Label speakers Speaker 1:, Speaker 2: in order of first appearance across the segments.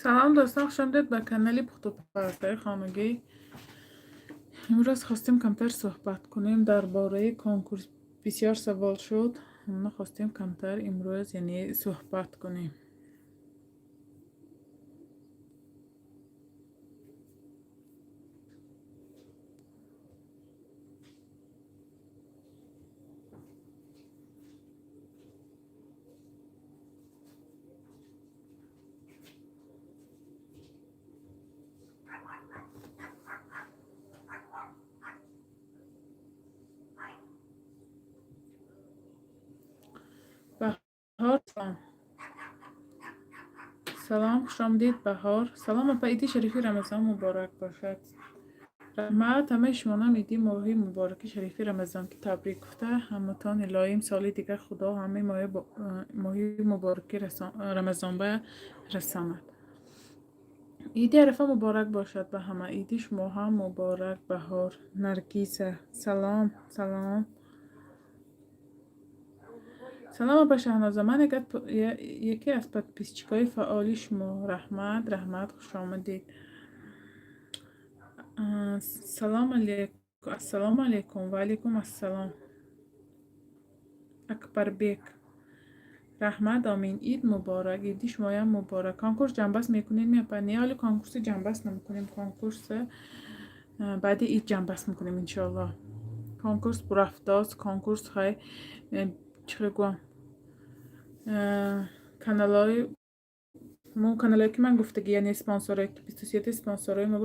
Speaker 1: Салом, дӯстон, хуш омадед ба канали Пухтупазҳои хонагӣ. Имрӯз хостем камтар суҳбат кунем дар бораи конкурс. Бисёр савол шуд, мо хостем камтар имрӯз, яъне, суҳбат кунем. Баҳор, салом. Салом, хуш омадед, Баҳор. Салом, апа, иди шарифи Рамазон муборак бошад. Раҳмат, ҳамаи шумонам иди моҳи мубораки шарифи Рамазон ки табрик гуфта, ҳаматон илоҳим соли дигар Худо ҳамаи моҳи мубораки Рамазон ба расонад. Иди Арафа муборак бошад ба ҳама. Иди шумо ҳам муборак, Баҳор. Наргиза, салом, салом. Салом, апа Шаҳноза, ман яке аз подписчикои фаъоли шумо. Раҳмат, раҳмат, хуш омадед. Салом алейкум, ассалому алейкум, ва алейкум ассалом. Акбарбек. Раҳмат, омин. Ид муборак, иди шумоям муборак. Конкурс ҷамъбаст мекунед ми, апа? Не, ҳоли конкурси ҷамъбаст намекунем. Конкурс баъди ид ҷамъбаст мекунем, иншоаллоҳ. Конкурс бурафтост, конкурс хай чӣ гӯям, каналҳои мо, каналҳое ки ман гуфтагӣ, яъне спонсорое ки 23 спонсорҳои мо,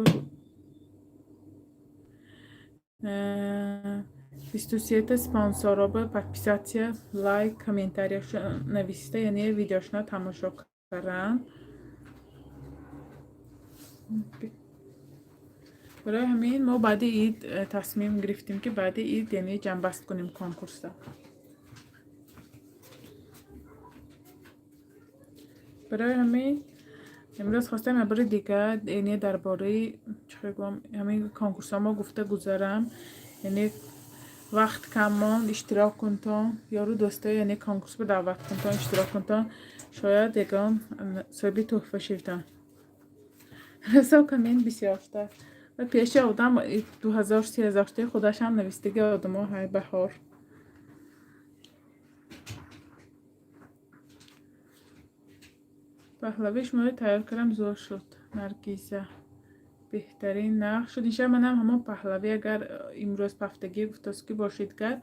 Speaker 1: 23 спонсорро ба подписаться, лайк, комментарияшо нависта, яъне видеошона тамошо карданд. Барои ҳамин мо баъди ид тасмим гирифтем, ки баъди ид, яъне, ҷамъбаст кунем конкурсро. Барои ҳамин имрӯз хостам як бори дигар, яъне, дар бораи, чӣ гӯям, ҳамин конкурсҳо мо гуфта гузарам. Яъне вақт кам монд, иштирок кунтон, ёру дӯстои, яъне, конкурсро даъват кунтон, иштирок кунтон, шояд ягон соҳиби тӯҳфа шавитон. Расо коммент бисёрта ва пеши одам 2000, 3000 таи худашам навистаги одамо ҳай, Баҳор. Паҳлавии шуморо тайёр кардам, зӯр шуд. Наргиза. Беҳтарин нақш шуд. Иншоалло, манам ҳамон паҳлавӣ, агар имрӯз пафтагӣ гуфтост ки бошед, гар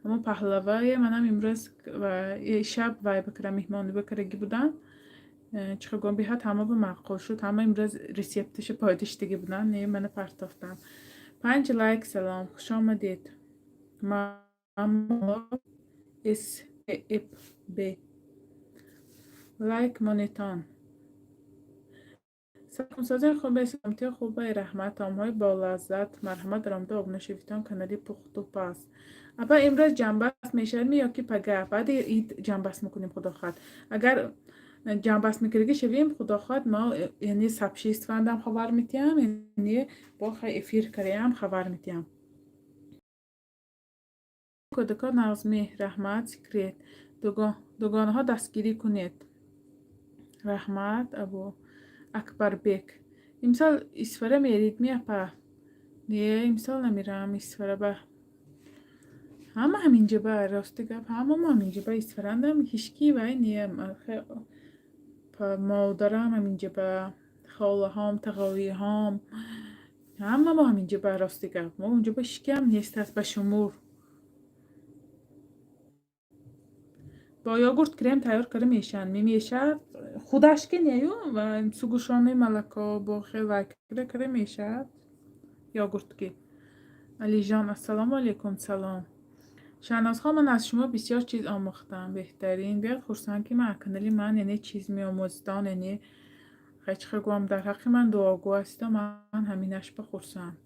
Speaker 1: ҳамон паҳлавае манам имрӯз ва шаб вай бикардам, меҳмонӣ бикардагӣ будам. Чӣ гӯям, беҳад ҳама ба маъқул шуд. Ҳама имрӯз рецепташа пойдиштагӣ буданд, не мана партофтам. Панҷ лайк, салом, хуш омадед. С Б. Лайк монетон. Салом, созин хубе, саломатӣ хубе, раҳмат, таомҳои болаззат, марҳамат, даромада обуна шавитон канали Пухту Паз. Апа, имрӯз ҷамъбаст мешавад ми ё ки пага? Баъди ид ҷамъбаст мекунем, худо хоҳад. Агар ҷамъбаст мекардагӣ шавем, худо хоҳад, мо, яъне, сообществоандам хабар метиҳам, яъне бо хай эфир кардаям хабар метиҳам. Кӯдако нағзме, раҳмат, секрет. Дугонаҳо дастгирӣ кунед. Раҳмат, Абу Акбарбек. Имсол Исфара мерид ми, апа? Не, имсол намерам Исфара ба. Ҳама ҳаминҷа ба, рости гап, ҳамамо ҳаминҷа ба Исфарандам, ҳички вай не. Модарам ҳаминҷа ба, холаҳом, тағоиҳом, ҳамамо ҳаминҷа ба, рости гап. Мо унҷа ба ҳичкиам нест аст ба шумур. Бо йогурт крем тайёр карда мешаванд. Мемешавад худаш ки нею, сгущённое молоко бо хел вай карда мешавад йогурт ки. Алиҷон, ассалому алайкум, салом. Шаҳнозхон, ман аз шумо бисёр чиз омӯхтам. Беҳтарин. Биёд хурсанд, ки ман аз канали ман, яъне, чиз меомӯзидон, яъне чӣ гӯям, дар ҳаққи ман дуогӯ ҳастиду ман ҳаминаш ба хурсанд.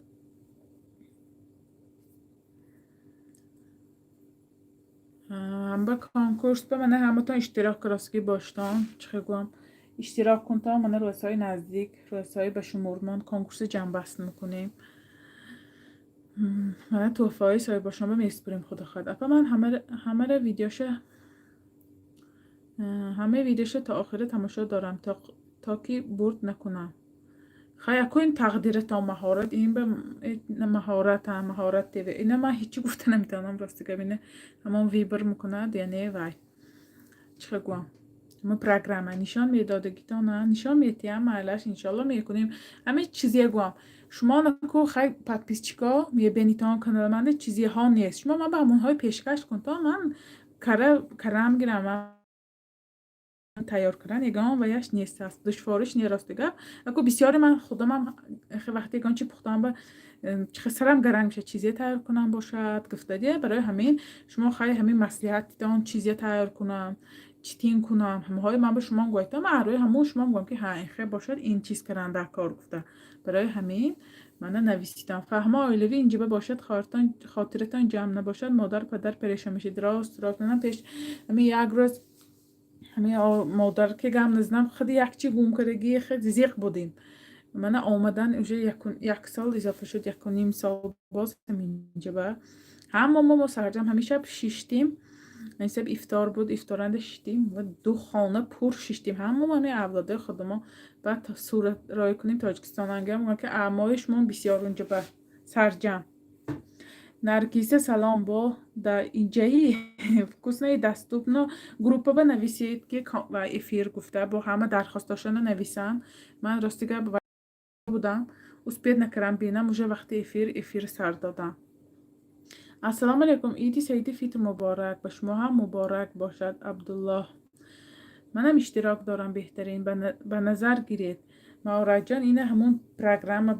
Speaker 1: Ба конкурс ба мана ҳаматон иштирок ростгӣ боштон, чӣ гӯям, иштирок кунтон, мана рӯзҳои наздик, рӯзҳои ба шумурмон конкурси ҷамъбаст мекунем. Мана тӯҳфаҳои соҳибошонба месупорем, худо хоҳад. Апа, ман ҳамаи видеоша то охира тамошо дорам. То ки бурд накунам. Хай, аку, ин тақдиратон, маҳорат, ин ба маҳорат, маҳорат ТВ. Ина ман ҳечи гуфта наметавонам, рости гап. Ина ҳамон выбор мекунад, яъне вай, чӣ гӯям, ҳамон программа нишон медодагитона, нишон метиҳам. Майлаш, иншолло, мекунем. Ҳамин чизе гӯям, шумо наку, хай, подписчико мебинитон, каналманда чизеҳо нест. Шумо ман ба ҳамонҳои пешкаш кун, то ман карам гирам, тайёр кардан ягон ваяш нест аст, душвориш не, рости гап. Аку бисёре ман худамам вақте ягон чи пухтам, ба чихе сарам гаранг мешад, чизе тайёр кунам бошад гуфтадия. Барои ҳамин шумо, хай, ҳамин маслиҳатитон, чизе тайёр кунам, читин кунам, ҳамаҳои ман ба шумо гӯйтам. Ман рӯи ҳамон шумо гӯям, ки ҳа, ин хе бошад, ин чиз кардан дар кор гуфта. Барои ҳамин мана нависитам. Фаҳмо оилавӣ инҷиба бошад, хотиратон ҷамъ набошад, модар, падар перешон мешид. Рост, рост. Манам пеш ҳамин як рӯз ҳамин модар ки гам назнам, худи як чи гум кардагӣ, хел зиқ будем. Мана омадан уже як сол изофа шуд, 1,5 сол боз ҳаминҷаба. Ҳама мо сарҷам ҳамин шаб шиштем. Ҳисаб ифтор буд, ифторанда шиштем ва ду хона пур шиштем. Ҳама ҳамин авлодои худамо. Баъд сурат рой кунем Тоҷикистон ангам, ки аъмои шумо бисёр унҷа ба сарҷам. Наргиса, салом, бо да инҷаи вкусно и доступно. Группа ба нависед, ки ва эфир гуфта, бо ҳама дархостошона нависанд. Ман, рости гап, будам, успеть накардам бинам, уже вақти эфир сар додам. Ассалому алайкум, Иди Саиди Фитр муборак! Ба шумо ҳам муборак бошад, Абдуллоҳ. Манам иштирок дорам, беҳтарин, ба назар гиред. Маораҷон, ина ҳамун программа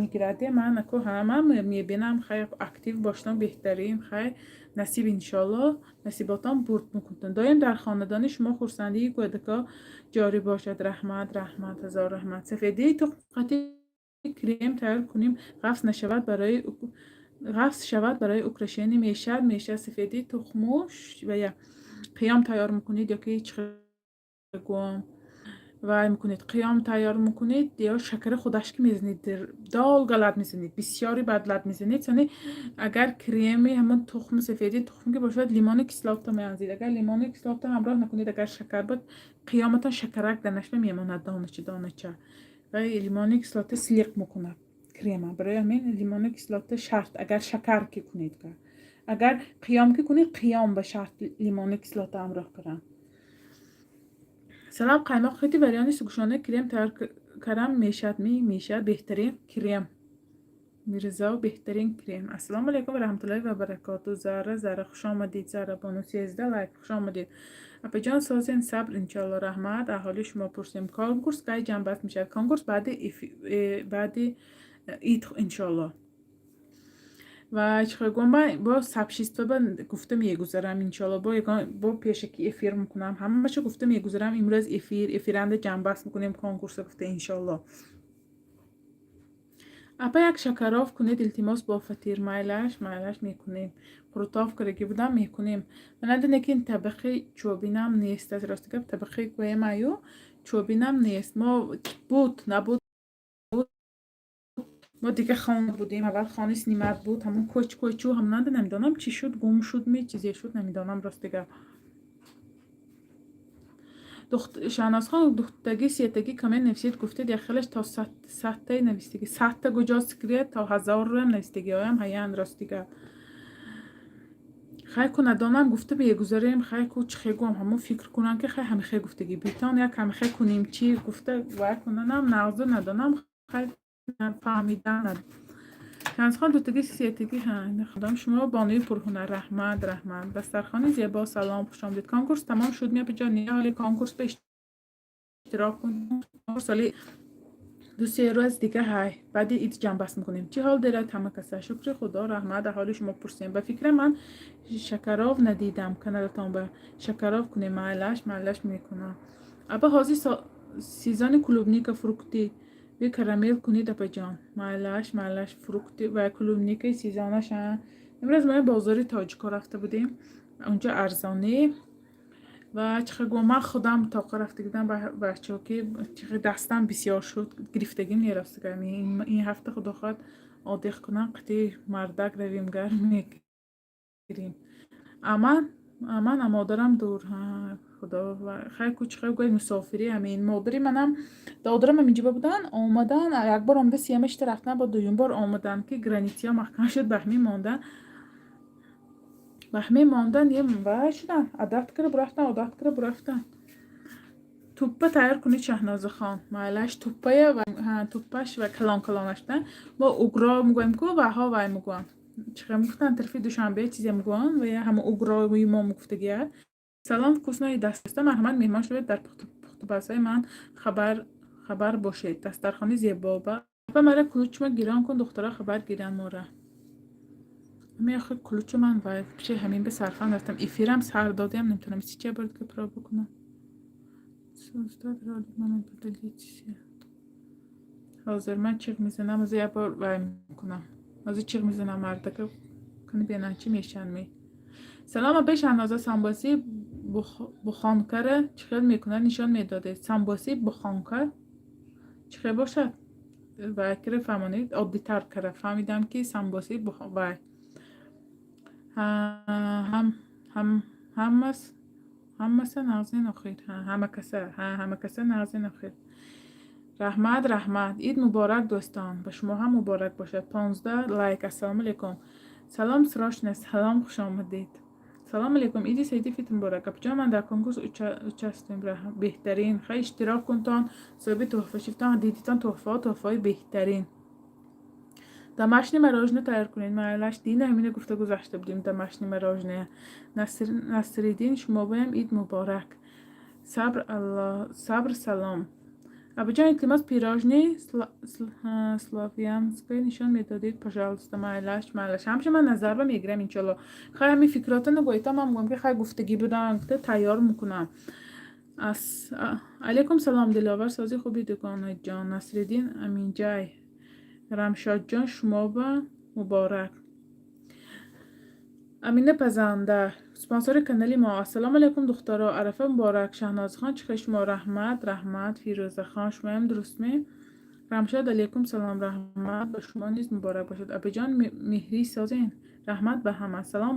Speaker 1: мегирад. Ман аку ҳама мебинам. Хай, актив бошам, беҳтарин. Хай, насиб, иншолло, насиботон, бурд мекунтон. Доим дар хонадони шумо хурсандии кӯдако ҷорӣ бошад. Раҳмат, раҳмат, ҳазор раҳмат. Сафедии тухмқати крем тайёр кунем, ғафс нашавад, барои ғафс шавад, барои украшение мешавад? Мешавад. Сафедии тухму ва я қиём тайёр мекунед ё ки чӣ гӯям, вай мекунед, қиём тайёр мекунед ё шакари худаш ки мезанед, долго лат мезанед, бисёри баъд лат мезанед. Сони агар креми ҳамон тухми, сафеди тухм ки бошад, лимони кислота меанзед. Агар лимони кислота ҳамроҳ накунед, агар шакар буд, қиёматон шакарак дар нашва мемонад, донача донача. Ва лимони кислота силиқ мекунад крема. Барои ҳамин лимони кислота шарт, агар шакар ки кунед. Агар қиём ки кунед, қиём ба шарт лимони кислота ҳамроҳ кунам. Салам, қаймоқ хити варианти сгущённый крем тайёр карам мешавад? Ми мешавад, беҳтарин крем. Мирзо, беҳтарин крем. Ассалому алайкум ва раҳматуллоҳи ва баракоту. Зара, Зара, хуш омадед. Зара бону, 13 лайк, хуш омадед. Апаҷон, созен, сабр, иншоалло. Раҳмат, аҳоли шумо пурсем. Конкурс кай ҷамъбаст мешавад? Конкурс баъди ид, иншоалло. Ва чӣ гӯям, бо сообщество ба гуфта мегузарам, иншоалло, бо ягон бо пешакӣ эфир мекунам, ҳамаашо гуфта мегузарам. Имрӯз эфиранда ҷамъбаст мекунем конкурса гуфта, иншоалло. Апа, як шакаров кунед, илтимос, бо фатир. Майлаш, майлаш, мекунем. Қурутов кардаги будам, мекунем. Манада лекин табақи чӯбинам нест. Аз рости гап, табақи гӯемаю, чӯбинам нест. Мо буд, набуд, мо дига хона будем. Аввал хони снимать буд, ҳамон кӯч кӯчу ҳамонанда, намедонам, чӣ шуд, гум шуд, ми чизе шуд, намедонам, рости гап. Шаҳнозхон, духтаги сетагӣ коммент нависед гуфтед, яхелаш то 100-таи навистагӣ. 100-та куҷо, секрет, то 1000-роам навистагиҳоям ҳаянд, рости гап. Хай ку, надонам, гуфта мегузарем. Хай ку, чӣ хе гӯям, ҳамон фикр кунам, ки хай, ҳамихе гуфтагӣ битон, як ҳамихе кунем, чӣ гуфта вай кунанам, нағзу надонам, хай, фаҳмидан. Шаҳнозхон, дутагӣ сетагӣ. Худом шумо бонуи пурҳунар. Раҳмат, раҳмат. Дастархони зебо. Салом, хушомадед. Конкурс тамом шуд, мепаҷон? Не, ҳоли конкурс ба иштирок кун. Соли 2-3 рӯз дига ҳай, баъди ид ҷамъбаст мекунем. Чӣ ҳол дорад ҳама каса? Шукри Худо, раҳмат, аҳоли шумо пурсем. Ба фикра ман шакаров надидам каналатон, ба шакаров кунем. Майлаш, майлаш, мекунам. Аба, ҳозир сезони клубника, фрукты ви карамел кунед, апаҷон. Майлаш, майлаш. Фрукты ва клубникаи сезонаша. Имрӯз мо бозори тоҷико рафта будем, унҷо арзонӣ ва чӣ гӯям, ман худам тоқа рафта будам, бачаҳо, ки чихе дастам бисёр шуд, гирифтагим неростига. Ин ҳафта, худо хоҳад, одиқ кунам, қити мардак равем, гар мегирем. Аман, аман, модарам дур. Худо хай кучхай гӯяд, мусофирӣ. Ҳамин модари манам, додарам ҳаминҷоба будан, омадан, як бор омада, сиямашта рафтан, бо дуюм бор омадан, ки граница маҳкам шуд, ба ҳамин мондан, ба ҳамин мондан, вай шудан, одат кара бурафтан, одат кара бурафтан. Туппа тайёр кунед, Шаҳнозахон, майлаш. Туппая, туппаш ва калон калонашда мо угро мегӯем ку, ваҳо вай мегӯянд, чихел мегуфтанд, тарафи Душанбе чизе мегӯянд ва ҳама угрои мо мегуфтагия. Салом, вкуснои даста, марҳамат, меҳмон шавед дар пухтупазҳои ман, хабар бошед. Дастархони зебо ба мара кулучма гирон кун, духтара хабар гиран мора. Ами охир кулучу ман вай пиши ҳамин ба сарфам рафтам, эфирам сар додем, наметавонам сича борд ки проба кунам. Создать ролик, мана поделитесь. Ҳозир ман чиғ мезанам, ҳозир як бор вай мекунам, ҳозир чиғ мезанам, мардака кани бинам, чӣ мешан ми. Салом, апаи Шаҳноза, самбоси бухонкара чӣ хел мекунад, нишон медодед. Самбоси бухонка чӣ хел бошад, вай кара фаҳмонед, оддитар кара. Фаҳмидам, ки самбоси вай ҳамас ҳамаса нағзин охир, ҳама каса, ҳама каса нағзин охир. Раҳмат, раҳмат. Ид муборак, дӯстон, ба шумо ҳам муборак бошад. 15 лайк. Ассалому алайкум. Салом, срочно салом, хушомадед. Салом алейкум, иди саиди фитр муборак. Апаҷон, ман дар конкурс участвуем. Беҳтарин, хай, иштирок кунтон, соҳиби туҳфа шифтон. Дидитон, туҳфаҳо, туҳфаҳои беҳтарин. Домашний мороженое тайёр кунед, майлаш. Дина ҳамина гуфта гузашта будем, домашний мороженое. Насриддин, шумоям ид муборак. Сабр, Алло, сабр, салом. Абуҷон, илтимос, пирожни славянское нишон медодед, пожалуйста. Майлаш, майлаш, ҳамча ман назарба мегирам, иншолло. Хай, ҳамин фикротона гӯета, ман мегӯям, ки хай, гуфтагӣ будам, гуфта тайёр мекунам. Алейкум салом, Диловар, сози хуби, дугонаҷон. Насриддин Аминҷай, Рамшодҷон, шумоба муборак. Амина Пазанда, спонсори канали мо. Ассалому алайкум, духтаро, арафа муборак. Шаҳнозхон, чӣ хел шумо? Раҳмат, раҳмат. Фирӯзахон, шумоям дурустме? Рамшод, алейкум салом, раҳмат, ба шумо низ муборак бошад. Апаҷон, меҳрӣ созен. Раҳмат ба ҳама. Салом,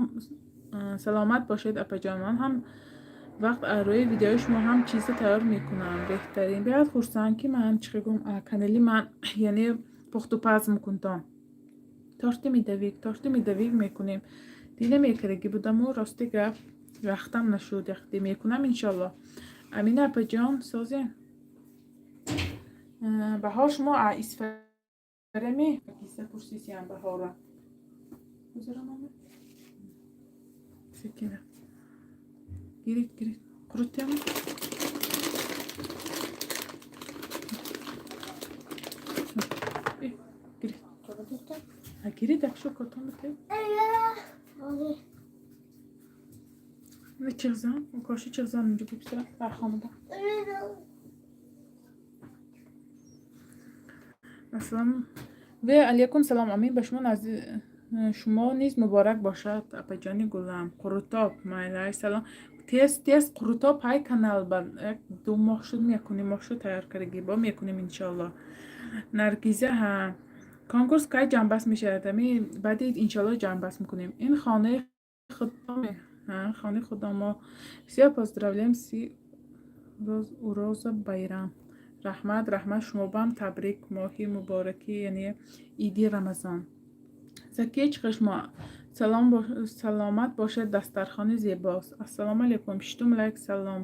Speaker 1: саломат бошед, апаҷон. Ман ҳам вақт рӯи видеои шумо ҳам чизе тайёр мекунам. Беҳтарин. Беҳад хурсанд, ки ман чӣ гум, канали ман, яъне пухтупаз мекунтон. Торти медовик, торти медовик мекунем. Дида мекардагӣ будаму, рости гап, вақтам нашуд, яхте мекунам, иншолло. Амина апаҷон, созем. Баҳор, шумо Исфараме? Пурсисиям баҳора. Секина. Гирид, гирид. Қурутям. Гирид. Гирид, акшо котон бите. Чиғзан, коши чиғзан инҷо биписара дар хонада. Ассалом ва алейкум салом, амин, ба шумо шумо низ муборак бошад, апаҷони гулам. Қурутоб, майлаш, салом. Тез тез қурутоб ҳай канал ба як 2 моҳ шуд, мекунем, моҳ шуд тайёр кардагӣ, бо мекунем, иншоалло. Наргиза, ҳа, конкурс кай ҷамъбаст мешавад? Ами баъди, иншоалло, ҷамъбаст мекунем. Ин хонаи худоме, хонаи худо мо. Всех поздравляем с Уроза Байрам. Раҳмат, раҳмат, шумобам табрик, моҳи муборакӣ, яъне иди Рамазон. Закия, чӣ хел шумо? Салом, саломат бошед, дастархони зебост. Ассалому алайкум, шитум лайк. Салом,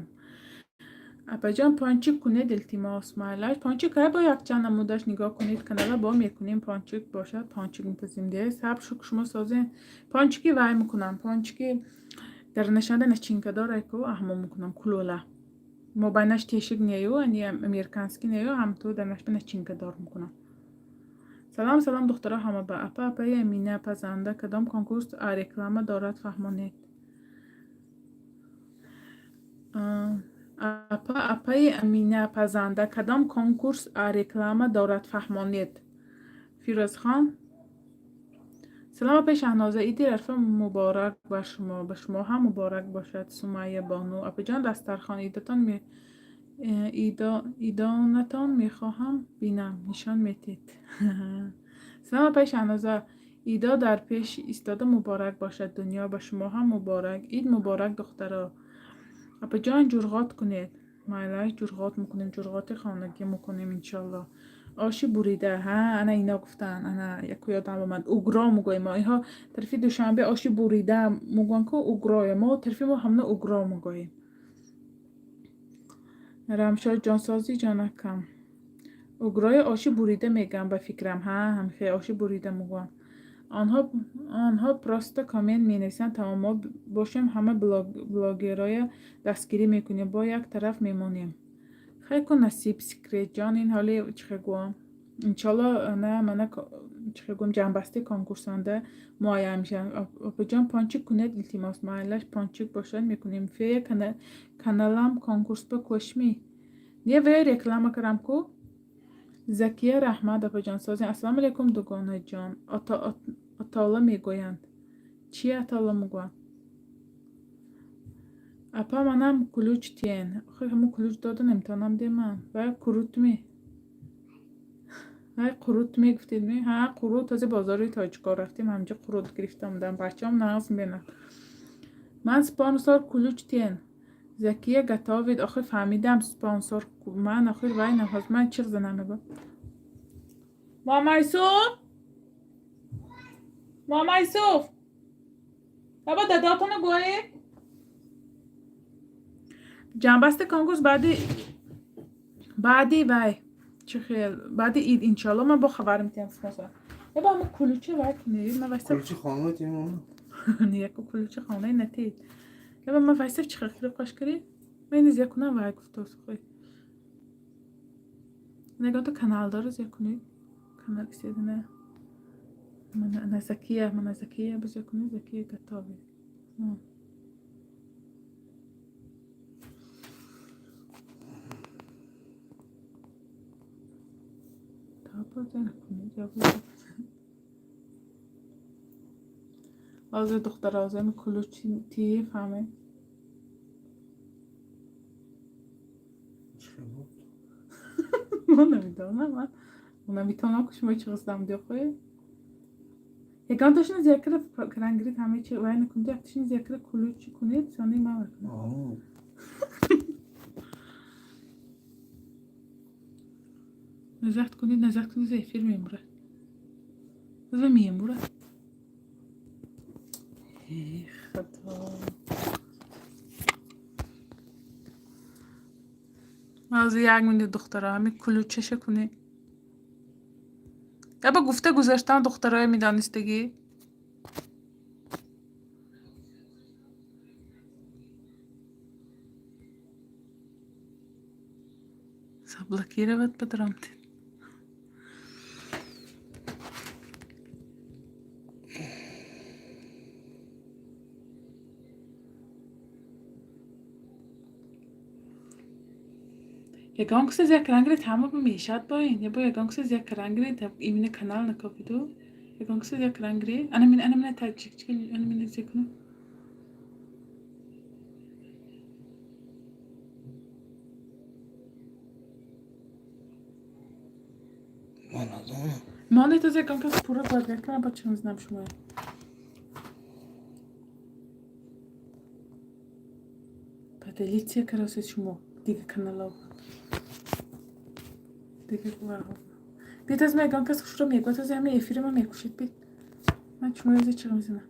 Speaker 1: апаҷон, пончик кунед, илтимос. Майлаш, пончик кай бо якчанд намудаш нигоҳ кунед канала, бо мекунем. Пончик бошад, пончик мепазим. Де сабр шук, шумо созен. Пончики вай мекунам, пончики дар нашанда начинкадор ку аҳмо мекунам, кулола мобайнаш тешик нею, ани американский нею, ҳамту дар нашба начинкадор мекунам. Салом, салом, духтаро ҳама ба апа. Апаи Амина Пазанда, кадом конкурс реклама дорад, фаҳмонед. Апа, апаи Амина Пазанда, кадом конкурс реклама дорад, фаҳмонед. Фирӯзхон, салом, апаи Шаҳноза, иди арфа муборак бар шумо. Ба шумо ҳам муборак бошад. Сумайя бону, апаҷон, дастархон идатон идонатон мехоҳам бинам, нишон метед. Салом, апаи Шаҳноза, идо дар пеш истода, муборак бошад. Дунё, ба шумо ҳам муборак. Ид муборак, духтаро. Апаҷон, ҷурғот кунед. Майлаш, ҷурғот мекунем, ҷурғоти хонагӣ мекунем, иншолло. Оши бурида, ҳа, ана ино гуфтанд, ана яку ёдам омад. Угро мегӯем мо. Инҳо тарафи Душанбе оши бурида мегӯянд ку, угроя. Мо тарафи мо ҳамна угро мегӯем. Рамшод ҷонсозӣ, ҷонакам. Угрои оши бурида мегӯям, ба фикрам, ҳа, ҳамхе оши бурида мегӯям. Онҳо просто коммент менависанд, тамом. Мо бошем, ҳама блогероя дастгирӣ мекунем, бо як тараф мемонем. Хай ку, насиб, секретҷон, ин ҳоли чихе гӯям. Иншолло, на мана чихе гӯям, ҷамъбасти конкурсонда муайян мешавад. Опаҷон, пончик кунед, илтимос. Майлаш, пончик бошад, мекунем. Фея каналам конкурсба кӯшмӣ? Не, ве реклама кардам ку. Закия, раҳмат, опаҷон, созем. Ассалому алайкум, дугонаҷон. Атола мегӯянд. Чи атола мегӯянд? Апа, манам кулуч тиен. Охир ҳамун кулуч дода наметавонам деман. Вай қурут ме? Вай қурут мегуфтед ме? Ҳа, қурут, този бозори тоҷикон рафтем, ҳамҷо қурут гирифта омадам. Бачаам нағз мебинад. Ман спонсор кулуч тиен. Закия готовит. Охир фаҳмидам, спонсор ман охир вай нахост. Ман чиғ занам мегӯ. Муҳаммад Юсуф? Муҳаммад Юсуф? Баба, дадотоно гӯӣ? Ҷамъбасти конкурс баъди вай чӣ хел, баъди ид, иншолло, ман бо хабар метиҳам спонсор. Еба, ҳамун кулучи вай кунед, ман вайса.
Speaker 2: Кулучи хона тим.
Speaker 1: Яку кулучи хонаи натид. Еба, ман вайса чӣ хел кириб қош кирӣ? Ман ини зия кунам, вай гуфтос хой. Нагон то канал дора, зия кунед. Канал истедана. Мана ана Закия, мана Закия бизия кунед, Закия готовит. Ҳозир, духтара, ҳозир кулуч тии фаҳмед.
Speaker 2: Чӣ хел буд?
Speaker 1: Ман намедонам, ман наметавонам ку, шумо чӣ қисдам диёхоед. Ягонташона зиякара крангирид, ҳамаи чи вай накунед, якташона зиякара кулуч кунед, сони ман вай кунам.
Speaker 2: О,
Speaker 1: Назахт кунед, назахт кунед, за эфир мемурад. За мемурад. Э, худо. Ҳозир як минут, духтара, ҳамин кулучаша кунед. Яба, гуфта гузаштан, духтароя медонистагӣ? Заблокировать падрамтед. Ягон киса зия крангиред, ҳама мешад бо ин. Ябо, ягон киса зия крангиред, именно канал накопиду. Ягон киса зия крангиред. Ана мин, ана мина таҷикчи, ана мина зия кунам.
Speaker 2: Ман надонам.
Speaker 1: Монед, аз ягон кас пурра бояд кунам, ба чӣ мезнам шумо. Поделиться карасед шумо дига каналҳо. Дига ваҳо. Бит, аз ман ягон кас хушро мегӯяд, аз ҳамин эфири ман мекушед, бит. Ман шумо ёзе чиға мезанам.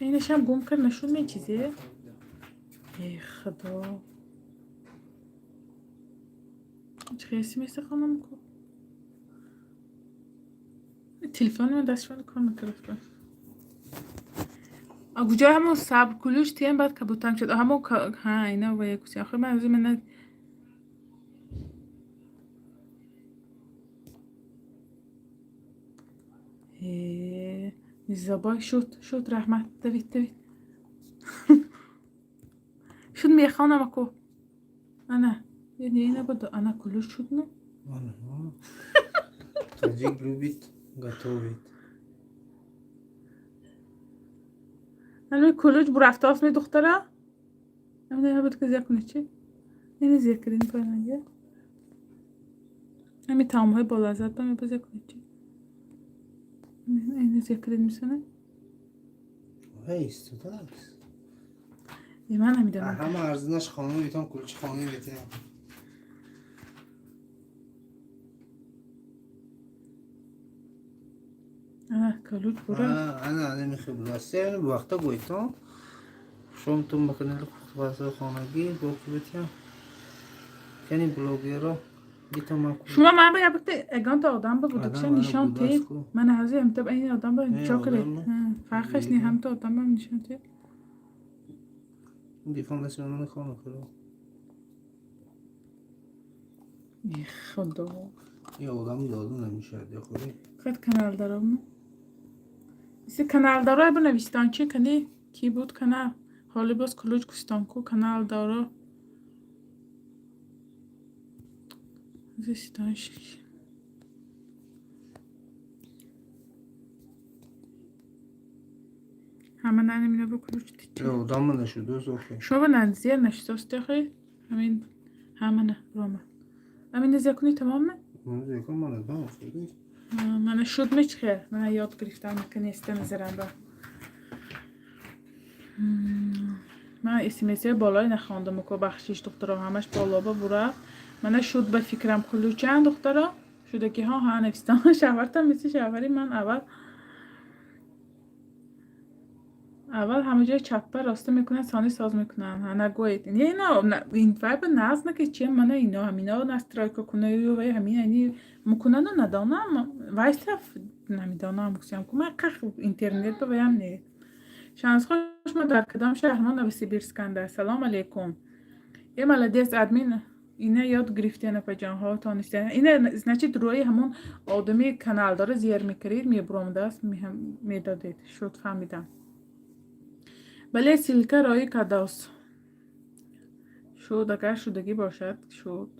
Speaker 1: Инашам гум кард, нашуд мен чизе? Э, худо. Чӣ смс хонам ку? Телефони ман дастшон кор накард. А куҷои ҳамон сабр кулуш тиям, баъд кабутанг шуд. Ҳамон ҳа, ина ва якуси. Охир ман аз ман Э, Мирзобой, шуд, шуд, раҳмат, давид, давид. Шуд, мехонам аку. Ана, ина буд, ана кулуш шуд ме?
Speaker 2: Ана, Таджик любит готовить.
Speaker 1: Ана кулуч бурафтааст ме, духтара? Ана буд ки зия кунед чи? Ина зия кардин поянга. Ами таомҳои болаззат ба мебо зия кунед чи? Ина зекрид мисана.
Speaker 2: Ҳей, истодааст.
Speaker 1: Ман намедонам.
Speaker 2: Ҳама арзинаш хона метавон, кулчи хона метавон.
Speaker 1: Ана ключ бура.
Speaker 2: Ана ана мехоҳ будааст. Яъне вақта гойтон. Шом ту ба канали пухтупазҳои хонагӣ бо ки битям. Кани блогеро битам ман.
Speaker 1: Шумо ман ба якта ягонта одам ба будакша нишон тед. Ман ҳозир ҳамта ин одам ба чо кунед? Фарқаш не, ҳамта одам ба нишон тед.
Speaker 2: Телефон дасти ман намехоҳам кунам.
Speaker 1: Худо.
Speaker 2: Ин одам дода намешавад, ё худи.
Speaker 1: Фақат каналдаро. Иси каналдаро бинавистон, чи кани ки буд канал? Ҳоли боз ключ кустон ку каналдаро. Зистон. Ҳама нанемина бо ключ.
Speaker 2: Одам нашудост охи.
Speaker 1: Шумо зер нашудост охи. Ҳамин ҳамана рома. Ҳамин зер кунӣ, тамомме? Мана шуд мечхел. Мана ёд гирифтам, наконец-то назарам ба. Ман смс болои нахондам ко, бахшиш, духтаро, ҳамаш боло ба бурафт. Мана шуд ба фикрам ключан, духтаро. Шуда ки ҳа ҳа навистам. Шавҳартам мисли шавҳари ман аввал ҳама ҷои чаппа роста мекунанд, сони соз мекунанд. Ҳа, нагӯед. Не, ино ин вайба нағз наки чи мана ино ҳамино настройка кунаю вай ҳамин яъни мекунану надонам. Вайстаф намедонам гусям ку ман қах интернет ба ваям не. Шансхо, шумо дар кадом шаҳр? Мо Новосибирсканда. Салом алейкум. Е, молодец, админ ина ёд гирифтен, апаҷонҳо, тонистен. Ина, значит, рӯи ҳамон одами каналдора зер мекарид, мебуромадааст, медодед. Шуд, фаҳмидам. Бале, ссылка роӣ кардааст. Шуд, агар шудагӣ бошад, шуд.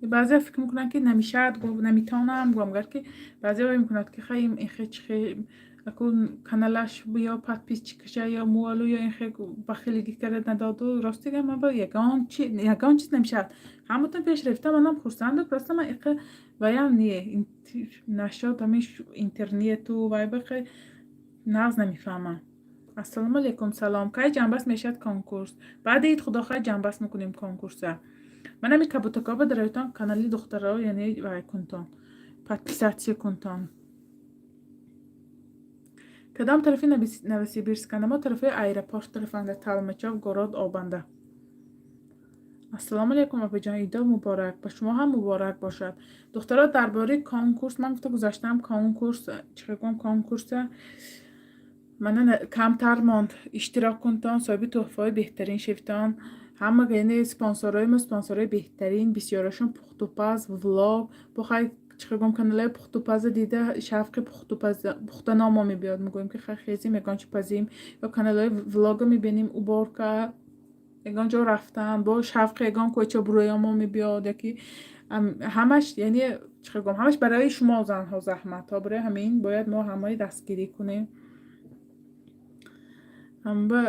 Speaker 1: Баъзеа фикр мекунанд, ки намешавад, наметавонам гӯям, гар ки баъзеа вай мекунад, ки хай инхе чихе аку каналаш ё подписчикаша ё муалу ё инхе бахилигӣ карда надоду. Рости гап, ман ба ягон чиз намешавад. Ҳаматон пеш рафта, манам хурсанду, просто ман иқа ваям не нашод, ҳамин интернету вай бахе нағз намефаҳмам. Ассалому алайкум, салом. Кай ҷамъбаст мешавад конкурс? Баъди ид, худо хоҳад, ҷамъбаст мекунем конкурса. Ман ҳамин кабутакоба дароятон канали духтаро, яъне вай кунтон, подписаться кунтон. Кадом тарафи Новосибирсканда? Мо тарафи аэропорт тарафанда, Толмачев город обанда. Ассалому алайкум, апаҷон, идо муборак. Ба шумо ҳам муборак бошад. Духтаро, дар бораи конкурс ман гуфта гузаштам. Конкурс чӣ гӯям, конкурса мана камтар монд. Иштирок кунтон, соҳиби тӯҳфаҳои беҳтарин шевтон. Ҳама, яъне спонсорҳои мо спонсорҳои беҳтарин, бисёрашон пухтупаз, влог бохай, чӣ гӯям, каналҳои пухтупаза дида, шавқи пухтаномо мебиёд. Мегӯем, ки хай хезим, ягон чи пазим, ё каналҳои влога мебинем, уборка, ягон ҷо рафтан, бо шавқи ягон кӯча буроямо мебиёд, яки ҳамаш, яъне чӣ гӯям, ҳамаш барои шумо занҳо заҳматҳо. Барои ҳамин бояд мо ҳамаи дастгирӣ кунем. Ҳама,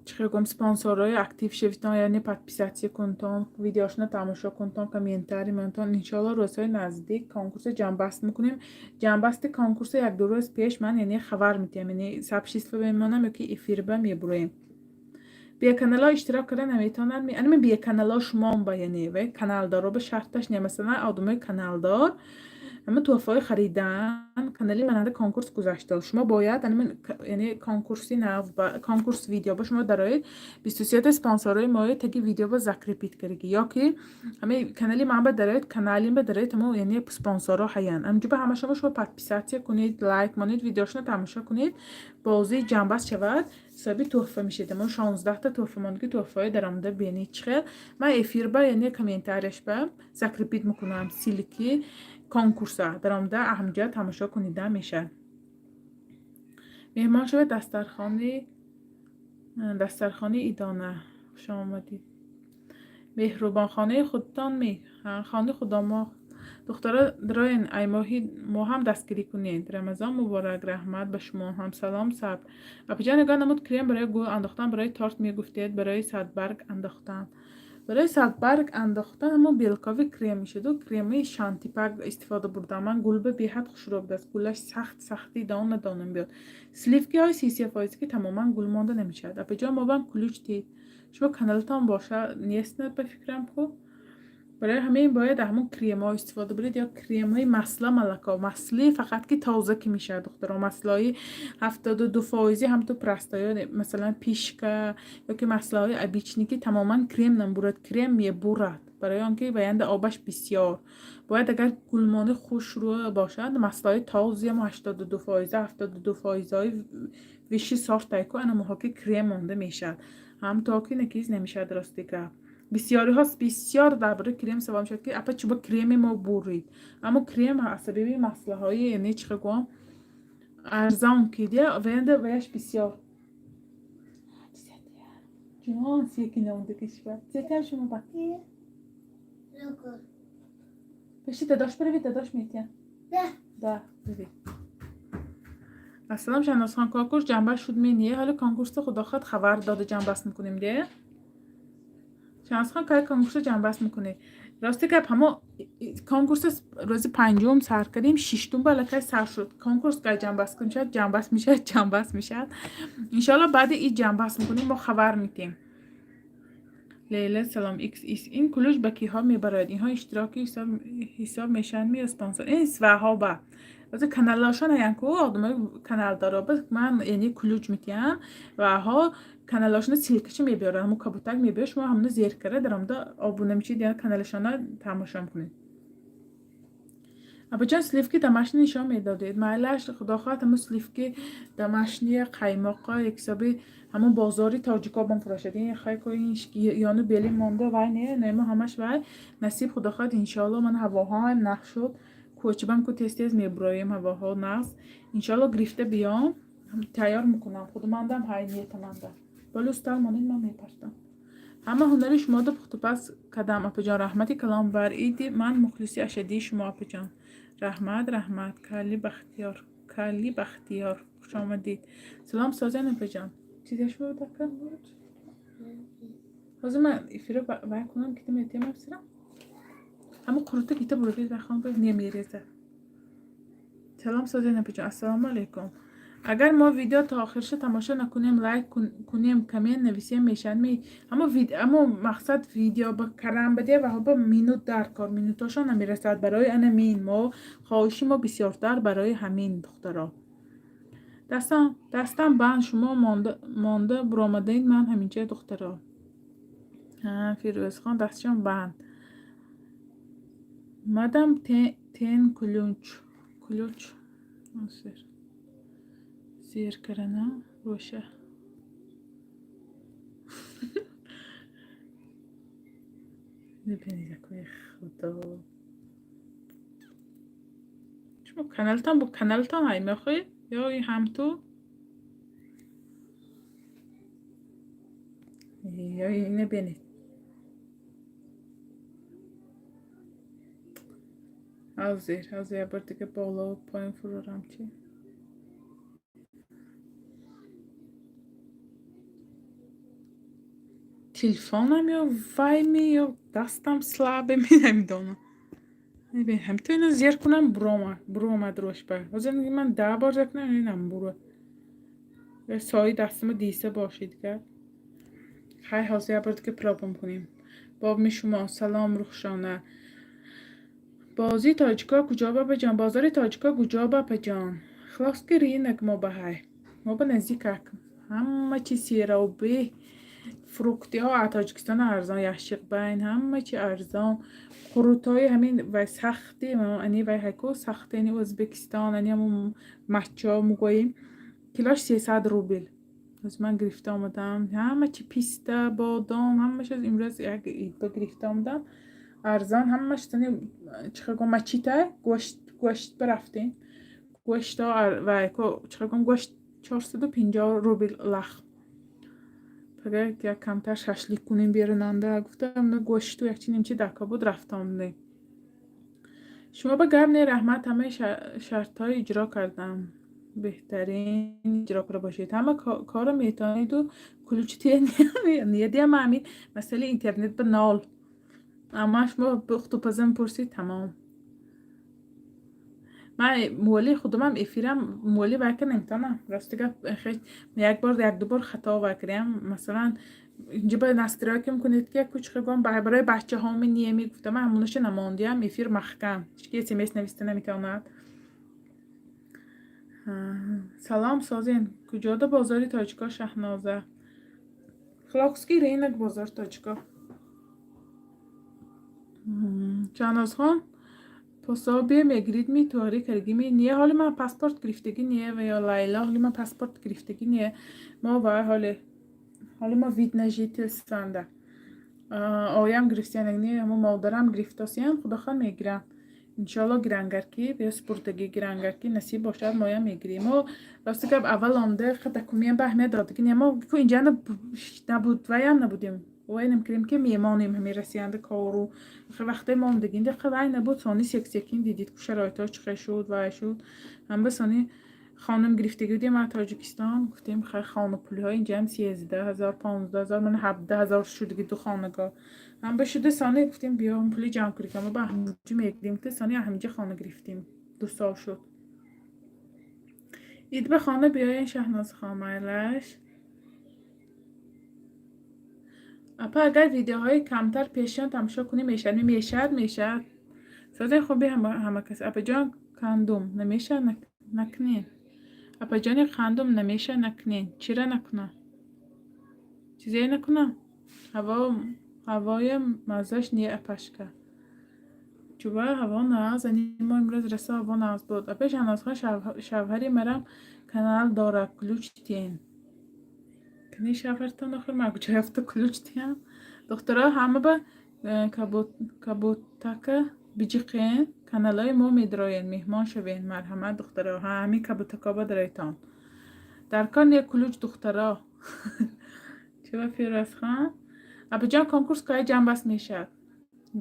Speaker 1: чӣ гӯям, спонсорҳои актив шевитон, яъне подписаться кунтон, видеошона тамошо кунтон, комментарий монтон. Иншоалло, рӯзҳои наздик конкурса ҷамъбаст мекунем. Ҷамъбасти конкурса 1-ду рӯз пеш ман, яъне, хабар медиҳам, яъне сообщество мемонам ё ки эфирба мебуроем. Беканалҳо иштирок карда наметавонанд. Анами беканалҳо шумом ба, яъне вай каналдоро ба шарташ не. Масалан, одамои каналдор ҳама тӯҳфаҳои харидан, канали мананда конкурс гузашта, шумо бояд, яъне конкурси нав, конкурс видео ба шумо дароед, 23-та спонсорҳои мои таги видео ба закрепить кардаги, ё ки ҳами канали ман ба дароед, каналим ба дароед, ҳамо, яъне спонсорҳо ҳаянд. Ҳамҷо ба ҳама шумо подписаться кунед, лайк монед, видеошонро тамошо кунед, бозии ҷамъбаст шавад, соҳиби тӯҳфа мешед. Мо 16-та тӯҳфа монд, ки тӯҳфаҳои даромада бинед чӣ хел. Ман эфирба, яъне комментарияш ба закрепить мекунам ссылки конкурса, даромада ҳамҷо тамошо кунида мешавад. Меҳмон шавед дастархони идона. Хуш омадед. Меҳрубонхонаи худтон ми? Хонаи худомо. Духтаро, дроен, ай моҳи мо ҳам дастгирӣ кунед. Рамазон муборак, раҳмат, ба шумо ҳам. Салом, сабр. Апаҷон, нигоҳ намуд, крем барои гул андохтан, барои торт мегуфтед, барои садбарг андохтан. Барои садбарг андохтан ҳамон белковый крем мешуду креми Шантипак истифода бурдам. Ман гулба беҳад хушрӯ будааст. Гулаш сахт сахти дона дона мебиёд. Сливки ҳои 33 фоизӣ, ки тамоман гул монда намешавад. Апаҷон, мо бам ключ дид. Шумо каналатон боша нест, ба фикрам, ку барои ҳамин бояд ҳамон кремҳо истифода буред ё кремҳои масла, молоко, масли фақат, ки тоза ки мешавад, духтаро. Маслои 72 фоизӣ ҳамту простой ё, масалан, пишка ёки маслаҳои обычный, ки тамоман крем намебурад, крем мебурад, барои он ки ваянда обаш бисёр. Бояд, агар гулмони хушрӯ бошад, маслаҳои тозиам 82 фоиза, 72 фоизаҳои высший сорт айку, ана ки крем монда мешавад, ҳамто ки накиз намешавад. Рости гап, бисёриҳо бисёр дар бораи крем савол мешавад, ки апа, чӯба креми мо бурид. Аммо крем аз сабаби маслаҳои, яъне чӣ гӯям, арзон ки ваянда ваяш бисёр. Ҷон, секиномдагишба зетам шумо ба пеши дадош барави, дадош метиям. Да, бибин. Ассалом, Шаҳнозхон, конкурс ҷанбаст шуд мение? Ҳоло конкурсо, худо хоҳад, хабар дода ҷанбаст мекунем де. Шаҳнозхон, кай конкурсо ҷанбаст мекунӣ? Рости гап, ҳамо конкурс рӯзи панҷум сар кардем, шиштум ба аллакай сар шуд. Конкурс кай ҷанбаст кунем, шояд ҷанбаст мешавад, ҷанбаст мешавад, иншоалло. Баъди ид ҷанбаст мекунем, мо хабар метем. Лейла, салом. Икс ис ин ключ ба киҳо мебарояд? Инҳо иштироки ҳисоб мешаванд ми ё спонсор? Ин сваҳоба ҳозир каналашон ҳаян ку, одамои каналдоро ман, яъне ключ метиҳам ваҳо каналашона ссылка ша мебиёрад, ҳамун кабутак мебиёрад, шумо ҳамуно зер карда даромада обуна мешед, я каналашона тамошо мекунед. Абаҷон, сливки домашний нишон медодед? Майлаш, худо хоҳад, ҳамун сливки домашний, қаймоқо якҳисоби ҳамун бозори тоҷико бом фурошад. Ин хайко ин ёну бели монда, вай не немо ҳамаш вай насиб, худо хоҳад, иншоалло. Ман ҳавоҳоам нақ шуд, кӯчибам ку, тез тез мебуроем, ҳавоҳо нағз, иншоалло, гирифта биём, тайёр мекунам. Худумандам ҳай ниятаманда боло устал монед, ман мепартам. Ҳама ҳунари шуморо пухтупаз кардам, апаҷон, раҳмати калом бар иди. Ман мухлиси ашаддии шумо, апаҷон. Раҳмат, раҳмат. Кали Бахтиёр, Кали Бахтиёр, хушомадид. Салом, созен, апаҷон. Чизе шумо будака? Ҳозир ман эфиро вай кунам, кита метиям афсирам. Ҳамун қурута кита бурдед, вай хон немереза. Салом, созен, апаҷон. Ассалому алайкум. Агар мо видео то охирша тамошо накунем, лайк кунем, коммент нависем, мешавад ми? Амо мақсад видео ба карам баде ва ҳоба минут дар кор, минутошон намерасад. Барои ана мин мо хоҳиши мо бисёртар барои ҳамин, духтаро. Дастам банд, шумо монда буромадаед, ман ҳаминҷа, духтаро. Фирӯзхон дастшон банд. Мадам тен ключ, ключ зер карана боша. Бибинед, акои худо, шумо каналтон бо каналтон ҳай мехоҳед ё ин ҳамту ё ина бинед. Ҳозир, ҳозир як бор дига боло поён фурорам чи. Телефонам ё вайми ё дастам слабый ми, намедонам. Ҳамто ина зер кунам, буромад рошба. Ҳозир ман 10 бор зер кунам, инам буро. Сои дастама диса бошид га. Хай, ҳозир як бор дига проба мекунем. Бобми шумо, салом, Рухшона. Бозии тоҷико куҷо, бабаҷон? Бозори тоҷико куҷо, бабаҷон? Хлопский рынок мо ба ҳай. Мо ба наздикак. Ҳама чи серобе, фрукты ҳо аз Тоҷикистон арзон, яшиқбайн, ҳама чи арзон. Қурутҳои ҳамин вай сахти, ани вай ҳайку сахти, ани Ӯзбекистон, ани ҳамун маччо мегӯем, килош 300 рубл. Ҳозир ман гирифта омадам. Ҳама чи, писта, бодом, ҳамааш имрӯз як идба гирифта омадам. Арзон ҳамаш, чӣ гӯям, мачита гӯшт, гӯшт бирафтем. Гӯшто вай ку, чӣ гӯям, гӯшт 450 рубл лахм. Агар як камтар шашлик кунем берунанда гуфтам, гӯшту як чи нимчи дака буд, рафта омадем. Шумо ба гап не, раҳмат, ҳамаи шартҳои иҷро кардам. Беҳтарин иҷро карда бошед. Ҳама корро метавониду ключ ниядиам. Ҳамин масъалаи интернет ба нол. Амма шумо пухтупаза мепурсид, тамом. Ман муалли худумам эфирам муалли вай карда наметавонам. Рости гап, як бор, як ду бор хато вай кардам. Масалан, инҷа ба настройка мекунед, ки кучка гом барои бачаҳоми ниеми гуфтам, ман ҳамонаша намондиам, эфир маҳкам. Ҳички смс нависта наметавонад. Салом, созен. Куҷода бозори тоҷико, Шаҳноза? Хилокский рынок, бозори тоҷико. Шаҳнозхон, пособие мегирид ми, туарӣ кардагӣ ми? Не, ҳоли ман паспорт гирифтагӣ не. Ва ё Лайла, ҳоли ман паспорт гирифтагӣ не. Мо вай ҳоли мо вид на жительство анда. Оям гирифтиянак не, ҳамо модарам гирифтосиян, худохоҳ мегирам. Иншоалло, гирангар ки ё спурдагӣ гирангар ки насиб бошад, моям мегирем. Мо, рости гап, аввал омада документ ба аҳамият додагӣ не. Мо инҷа набуд, ваям набудем. Вай намекардем, ки мемонем ҳамин Россиянда кору вақте мондагинда вай набуд. Сони сек-секин дидид, ку шароитҳо чӣ хел шуд, вай шуд. Ҳамба сони хонум гирифтагӣ будем аз Тоҷикистон. Гуфтем, хай, хонапулиҳо инҷаам 13 000, 15 000, мана 17 000 шудагӣ ду хонагоҳ. Ҳамба шуда, сони гуфтем, биё, пули ҷамъ кунем, ма ба ҳаминҷо мегирем. Сони ҳаминҷо хона гирифтем. 2 сол шуд. Ид ба хона биёен, Шаҳнозхон, майлаш. Апа, агар видеоҳои камтар пешиён тамошо кунӣ, мешавад? Мешавад, мешавад. Созен, хуби ҳама кас. Апаҷон, кандум намешавад, накунед. Апаҷони қандум, намешавад, накунед. Чира накунам? Чизе накунам? Ҳаво, ҳавоя маззаш не, апашка. Чуба ҳаво нағз, ани мо имрӯз расо ҳаво нағз буд. Апа Шаҳнозхон, шавҳари марам канал дорад, ключ тиен. Кани шавҳартон охир, ман куҷо ёфта ключ тиям? Духтаро, ҳама ба кабутака биҷиқен, каналҳои мо медароен, меҳмон шавен, марҳамат, духтаро, ҳамин кабутако бадаройтон. Дар кор не ключ, духтаро. Чуба, Фирӯзхон? Апаҷон, конкурс кай ҷамъбаст мешавад?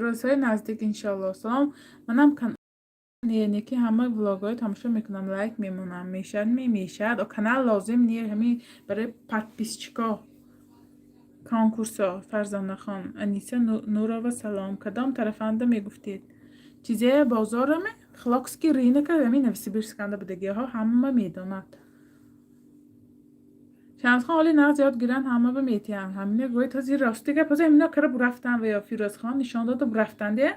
Speaker 1: Рӯзҳои наздик, иншоалло. Салом, манам не ки ҳама влогҳои тамошо мекунам, лайк мемонам. Мешавад ми? Мешавад. Канал лозим не, ҳамин барои подписчико конкурсо. Фарзонахон, Аниса Нурова, салом. Кадом тарафанда мегуфтед? Чизе бозораме? Хилокский рынок, ҳамин Новосибирсканда будагиҳо ҳама медонад. Шамсхон, ҳоли нағз ёд гиранд, ҳама ба метиҳанд. Ҳамина гӯед, ҳозир, рости гап, ҳозир ҳамино кара бурафтанд ва ё Фирӯзхон нишон дода бурафтанд е.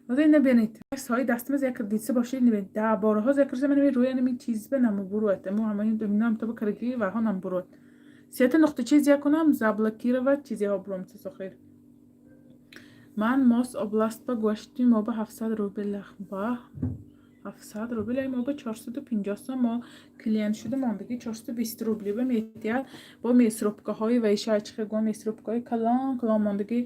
Speaker 1: Ҳозир ина бинед. Сои дастимаз як диса бошед, нибинед. Да борҳо як рӯза ман рӯи ами чиз ба намубуруад. Мо ҳамаи инам таба караги ва ҳо намбуруад. Сета нуқта чиз якунам заблокировать чизеҳо буром охир. Ман Мос област ба гӯшти мо ба 700 рубл, ба 700 рубл, ай мо ба 450 сом. Мо клиент шуда мондагӣ 420 рубли ба метиҳад бо мясорубкаҳои вайшачихе го, мясорубкаҳои калон калон мондагӣ,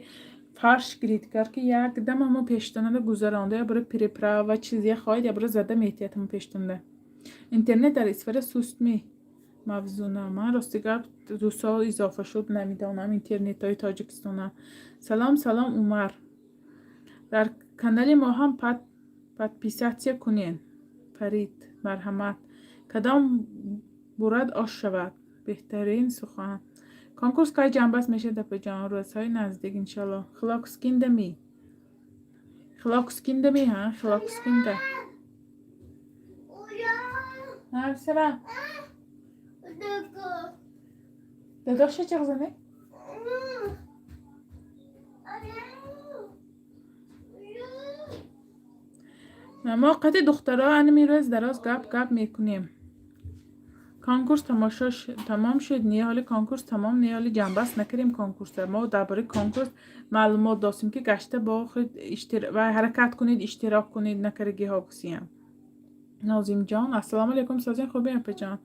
Speaker 1: фарш гиридгар, ки якдам ҳамо пештонада гузаронда, я бора приправа чизе хоҳед, я бора зада метиҳад ҳамо пештонда. Интернет дар Исфара сустми, Мавзуна? Ман, рости гап, 2 сол изофа шуд, намедонам интернетҳои Тоҷикистона. Салом, салом, Умар. Дар канали мо ҳам подписаться кунед. Фарид, марҳамат. Кадом бурад ош шавад? Беҳтарин сухан. Конкурс кай ҷамъбаст мешавад, апаҷон? Рӯзҳои наздик, иншалло. Хилокскинда ми? Хилокскинда ми, ҳа, Хилокскинда. Ҳа, писарам. Дадоша чиғ зане? Мо қати духтаро аними рӯз дароз гап гап мекунем. Конкурс тамошо тамом шуд? Не, ҳоли конкурс тамом не, ҳоли ҷамъбаст накардем конкурса. Мо дар бораи конкурс маълумот достем, ки гашта бо худ ва ҳаракат кунед, иштирок кунед, накардагиҳо гусиям. Нозимҷон, ассалому алайкум, созин, хубе, апаҷон?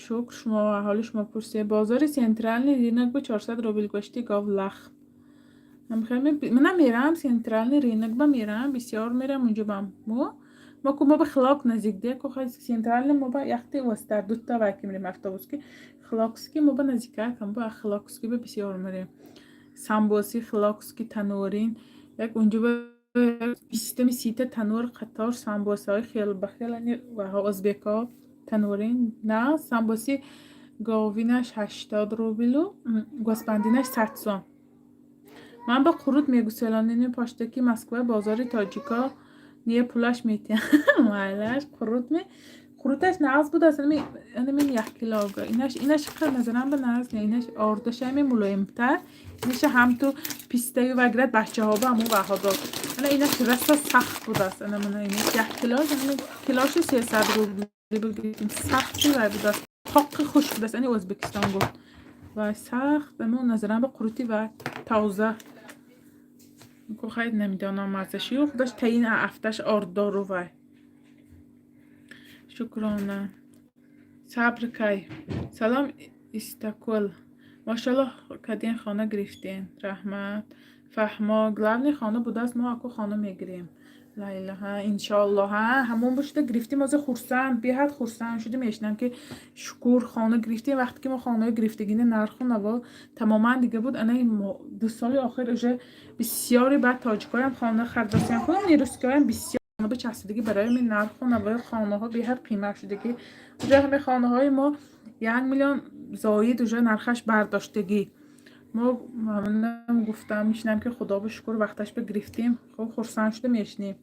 Speaker 1: Шукр, шумо ҳоли шумо пурсед. Бозори Центральный рынок ба 400 рубл гӯшти гов лахм. Манам мерам Центральный рынок ба, мерам, бисёр мерам унҷо ба. Мо ку мо ба Хилок наздик де ку, Центральный мо ба яхте вастар дута вай ки мерем автобус, ки Хилокский мо ба наздикак, ба Хилокский ба бисёр мерем. Самбоси Хилокский танурин як унҷо ба 20-ми 30-та танур қатор самбосаҳои хел ба хел ваҳо ӯзбекҳо. Танурин на самбоси говинаш 80 рублу, гӯспандинаш 100 сом. Ман ба қурут мегуселонем. Поштаки Москва, бозори тоҷико не, пулаш метиҳам. Майлаш, қурут ме, қуруташ нағз будааст. Анамин 1 килога инаш қад назарам ба нағз не, инаш ордашами мулоимтар, инаша ҳам ту пистаю ва гирад, бачаҳо ба ҳамун ваҳо дод. Ана инаш раса сахт будааст. Ана мана инаш 1 кило, килоши 300 рубли буд. Сахти вай будааст, тоқи хушк будааст. Ани Ӯзбекистон гуфт вай сахт. Ама назарам ба қурути вай тоза хай, намедонам маззаши, худаш таин афташ ордору вай. Шукрона, сабр кай. Салом, Истакул, мошаллоҳ, кадин хона гирифтен. Раҳмат, фаҳмо. Главный хона будааст, мо аку хона мегирем. Лайла, ҳа, иншоаллоҳ. Ҳа, ҳамон бошида гирифтем. Ҳозир хурсанд, беҳад хурсанд шудем, мешинам ки шукур, хона гирифтем. Вақте ки мо хонаҳои гирифтагини, нарху наво тамоман дига буд. Ана 2 соли охир уже бисёри баъд тоҷикоям хона хардосиям, худам нерусскиҳоям бисёр бичаспидагӣ. Барои ҳамин нарху навои хонаҳо беҳад қимат шудагӣ. Уже ҳамин хонаҳои мо 1 миллион зоид уже нархаш бардоштагӣ. Мо гуфтам, мешинам ки худо ба шукр, вақташ ба гирифтем. Хуб, хурсанд шуда мешинем.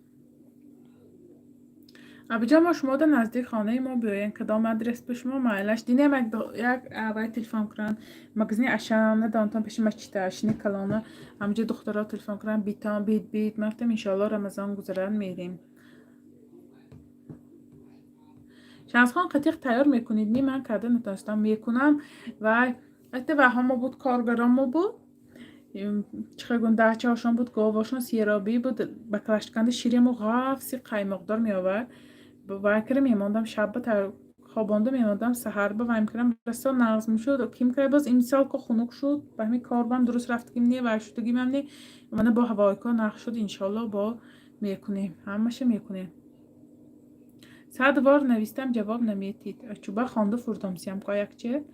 Speaker 1: Абиҷон, мо шумода наздик хонаи мо биёен. Кадом адрес ба шумо майлаш? Динем як авай телефон кунанд, магазини Ашана донтон, пеши масҷида, Ашини калона, ҳамҷо духтаро телефон кунанд, битон бит бит. Ман гуфтам, иншоалло, Рамазон гузарад, мерем. Шамсхон, қатиқ тайёр мекунед? Ни, ман карда натонистам, мекунам. Вай ата ваҳомо буд, коргаромо буд, чӣ гун, дачаҳошон буд, говошон серобӣ буд, баклашканда ширему ғафси қаймоқдор меовард. Вай кара мемондам, шабба хобонда мемондам, саҳарба вай мекардам, расо нағз мешуд. Ким кара, боз имсол ко хунук шуд, ба ҳамин корбам дуруст рафтагим не, вай шудагимам не. Мана бо ҳавойко нағз шуд, иншоалло, бо мекунем, ҳамаша мекунем. Сад бор навистам, ҷавоб наметид. Чуба хонда фурдомсиям ко якче.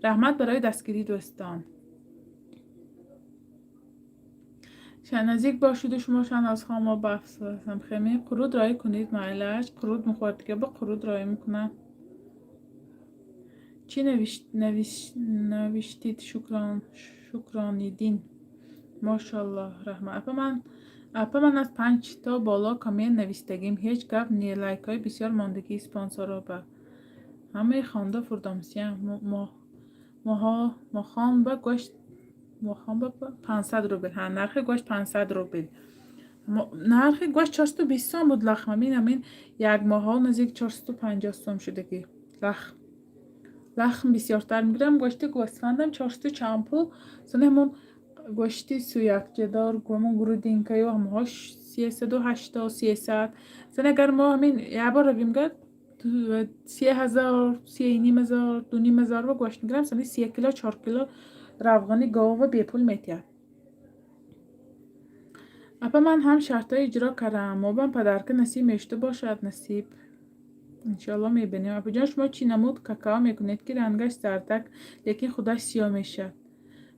Speaker 1: Раҳмат барои дастгирӣ, дӯстон. Наздик бошиду шумо, Шаҳнозхон, мо ба афсӯсам хеми қурут роӣ кунед. Майлаш, қурут мухӯрдига ба қурут роӣ мекунам. Чӣ навиштид? Шукрониддин, мошаллоҳ, раҳмат. Апа, ман аз панҷто боло коммент навистагим, ҳеҷ гап не, лайкҳои бисёр мондагӣ. Спонсоро ба ҳамаи хонда фурдомсиям. Мохон ба гӯшт, мохон ба 500 рубл. Ҳа, нархи гӯшт 500 рубл. Нархи гӯшт 420 сом буд. Лахм амин як моҳҳо наздик 450 сом шудагӣ. Лахм, лахм бисёртар мегирам, гӯшти гӯсфандам чорсаду чанд пул. Сони ҳамон гӯшти суякчадор, ҳамон грудинкаю ҳамоҳо 380, 300. Сони агар мо ҳамин як бор равим гад, 3000, 3,5 ҳазор, 2,5 ҳазор ба гӯшт мегирам. Сони 3 кило, 4 кило равғани говва бепул метиҳад. Апа, ман ҳам шартҳои иҷро кардам, мобам подарка насиб мешуда бошад. Насиб, иншоалло, мебинем. Апаҷон, шумо чӣ намуд какао мекунед, ки рангаш зардак, лекин худаш сиёҳ мешавад?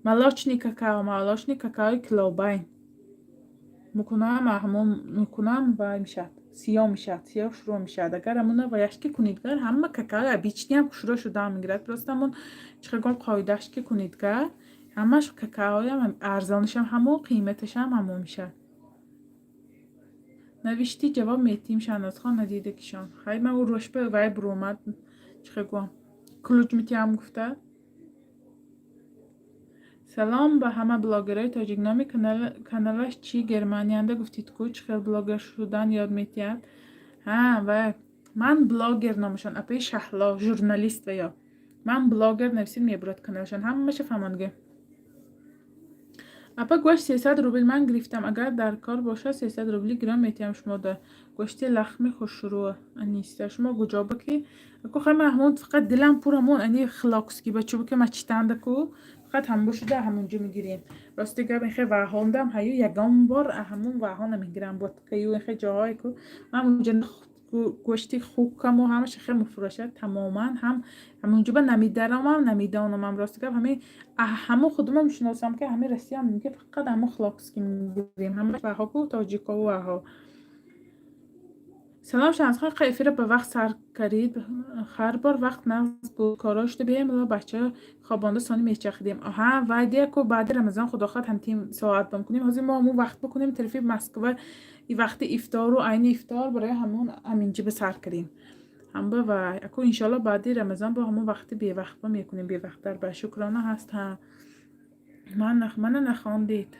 Speaker 1: Молочный какао, молочный какаои килобайн мекунам, ҳамон мекунам ва мешавад, сиёҳ мешавад, сиёҳ шурӯъ мешавад. Агар ҳамона ваяш ки кунед гар, ҳама какаои обычный ам хушрӯ шуда мегирад. Просто ҳамон чӣ гум қоидааш ки кунед гар, ҳамаш какаоям арзонашам ҳамон, қиматашам ҳамон мешавад. Навиштӣ, ҷавоб метиҳем, Шаҳнозхон, надида кишон. Хай, ман рӯшба вай буромад, чӣ гум, ключ метиҳам гуфта. Салом ба ҳама блогерҳои тоҷик. Номи каналаш чӣ? Германиянда гуфтид ку, чӣ хел блогер шудан ёд метиҳад? Ҳа, вай «Ман блогер» номашон, апаи Шаҳло, журналист ва ё «Ман блогер» нависид, мебурад каналашон, ҳамаша фаҳмондагӣ. Апа, гӯшт 300 рубл ман гирифтам, агар дар кор бошад, 300 рубли гирон метиҳам шумода. Гӯшти лахми хушрӯ аниста. Шумо куҷоба ки? Ку хай, ман ҳамон фақат дилам пур ҳамон ани хлокски ба чӯба ки мачитанда ку, фақат ҳамбо шуда ҳамонҷо мегирем. Рости гап, инхе ваҳондам ҳаю, ягон бор ҳамон ваҳо намегирам. Боткаю инхе ҷоҳое ку ман онҷо гӯшти хукаму ҳамаша хе мефурӯшад, тамоман ҳам ҳамонҷо ба намидаромам, намедонамам. Рости гап, ҳамин ҳамон худумам мешиносам, ки ҳамин Россиям ки фақат ҳамон хлокски мегирем, ҳама ваҳо ку тоҷикову ваҳо. Салом, Шаҳнозхон, қа эфира ба вақт сар карид. Ҳар бор вақт нағз буд. Коро шуда бемалол, бача хобонда, сони мечахидем. Ҳа, вай деку баъди Рамазон, худо хоҳад, ҳамтим соат бикунем. Ҳозир мо ҳамун вақт бикунем, тарафи Москва и вақти ифтору айни ифтор, барои ҳамун ҳаминҷиба сар кардем. Ҳамба ва аку, иншоалло, баъди Рамазон бо ҳамун вақти бевақтба мекунем, бевақттар ба. Шукрона ҳаст, ҳа. Ман мана нахондед.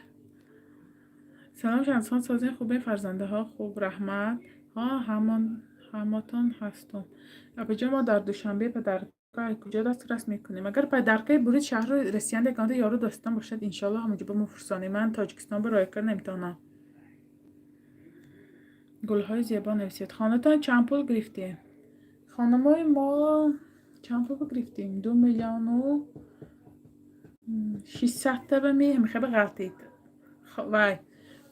Speaker 1: Салом, Шаҳнозхон, созин, хубе, фарзандаҳо хуб, раҳмат. Ҳа, ҳамон ҳамотон ҳастум. Апаҷон, мо дар Душанбе подарка куҷо дастрас мекунем? Агар подаркаи бурид шаҳру Россиян ягонта ёру дӯстон бошад, иншоалло, ҳамонҷо мефурсонем. Ман Тоҷикистон ба роя карда наметавонам. Гулҳои зебо нависед. Хонатон чанд пул гирифтем? Хонамои мо чанд пул гирифтем? 2 миллиону 600-та ба мехеба ғалтид. Вай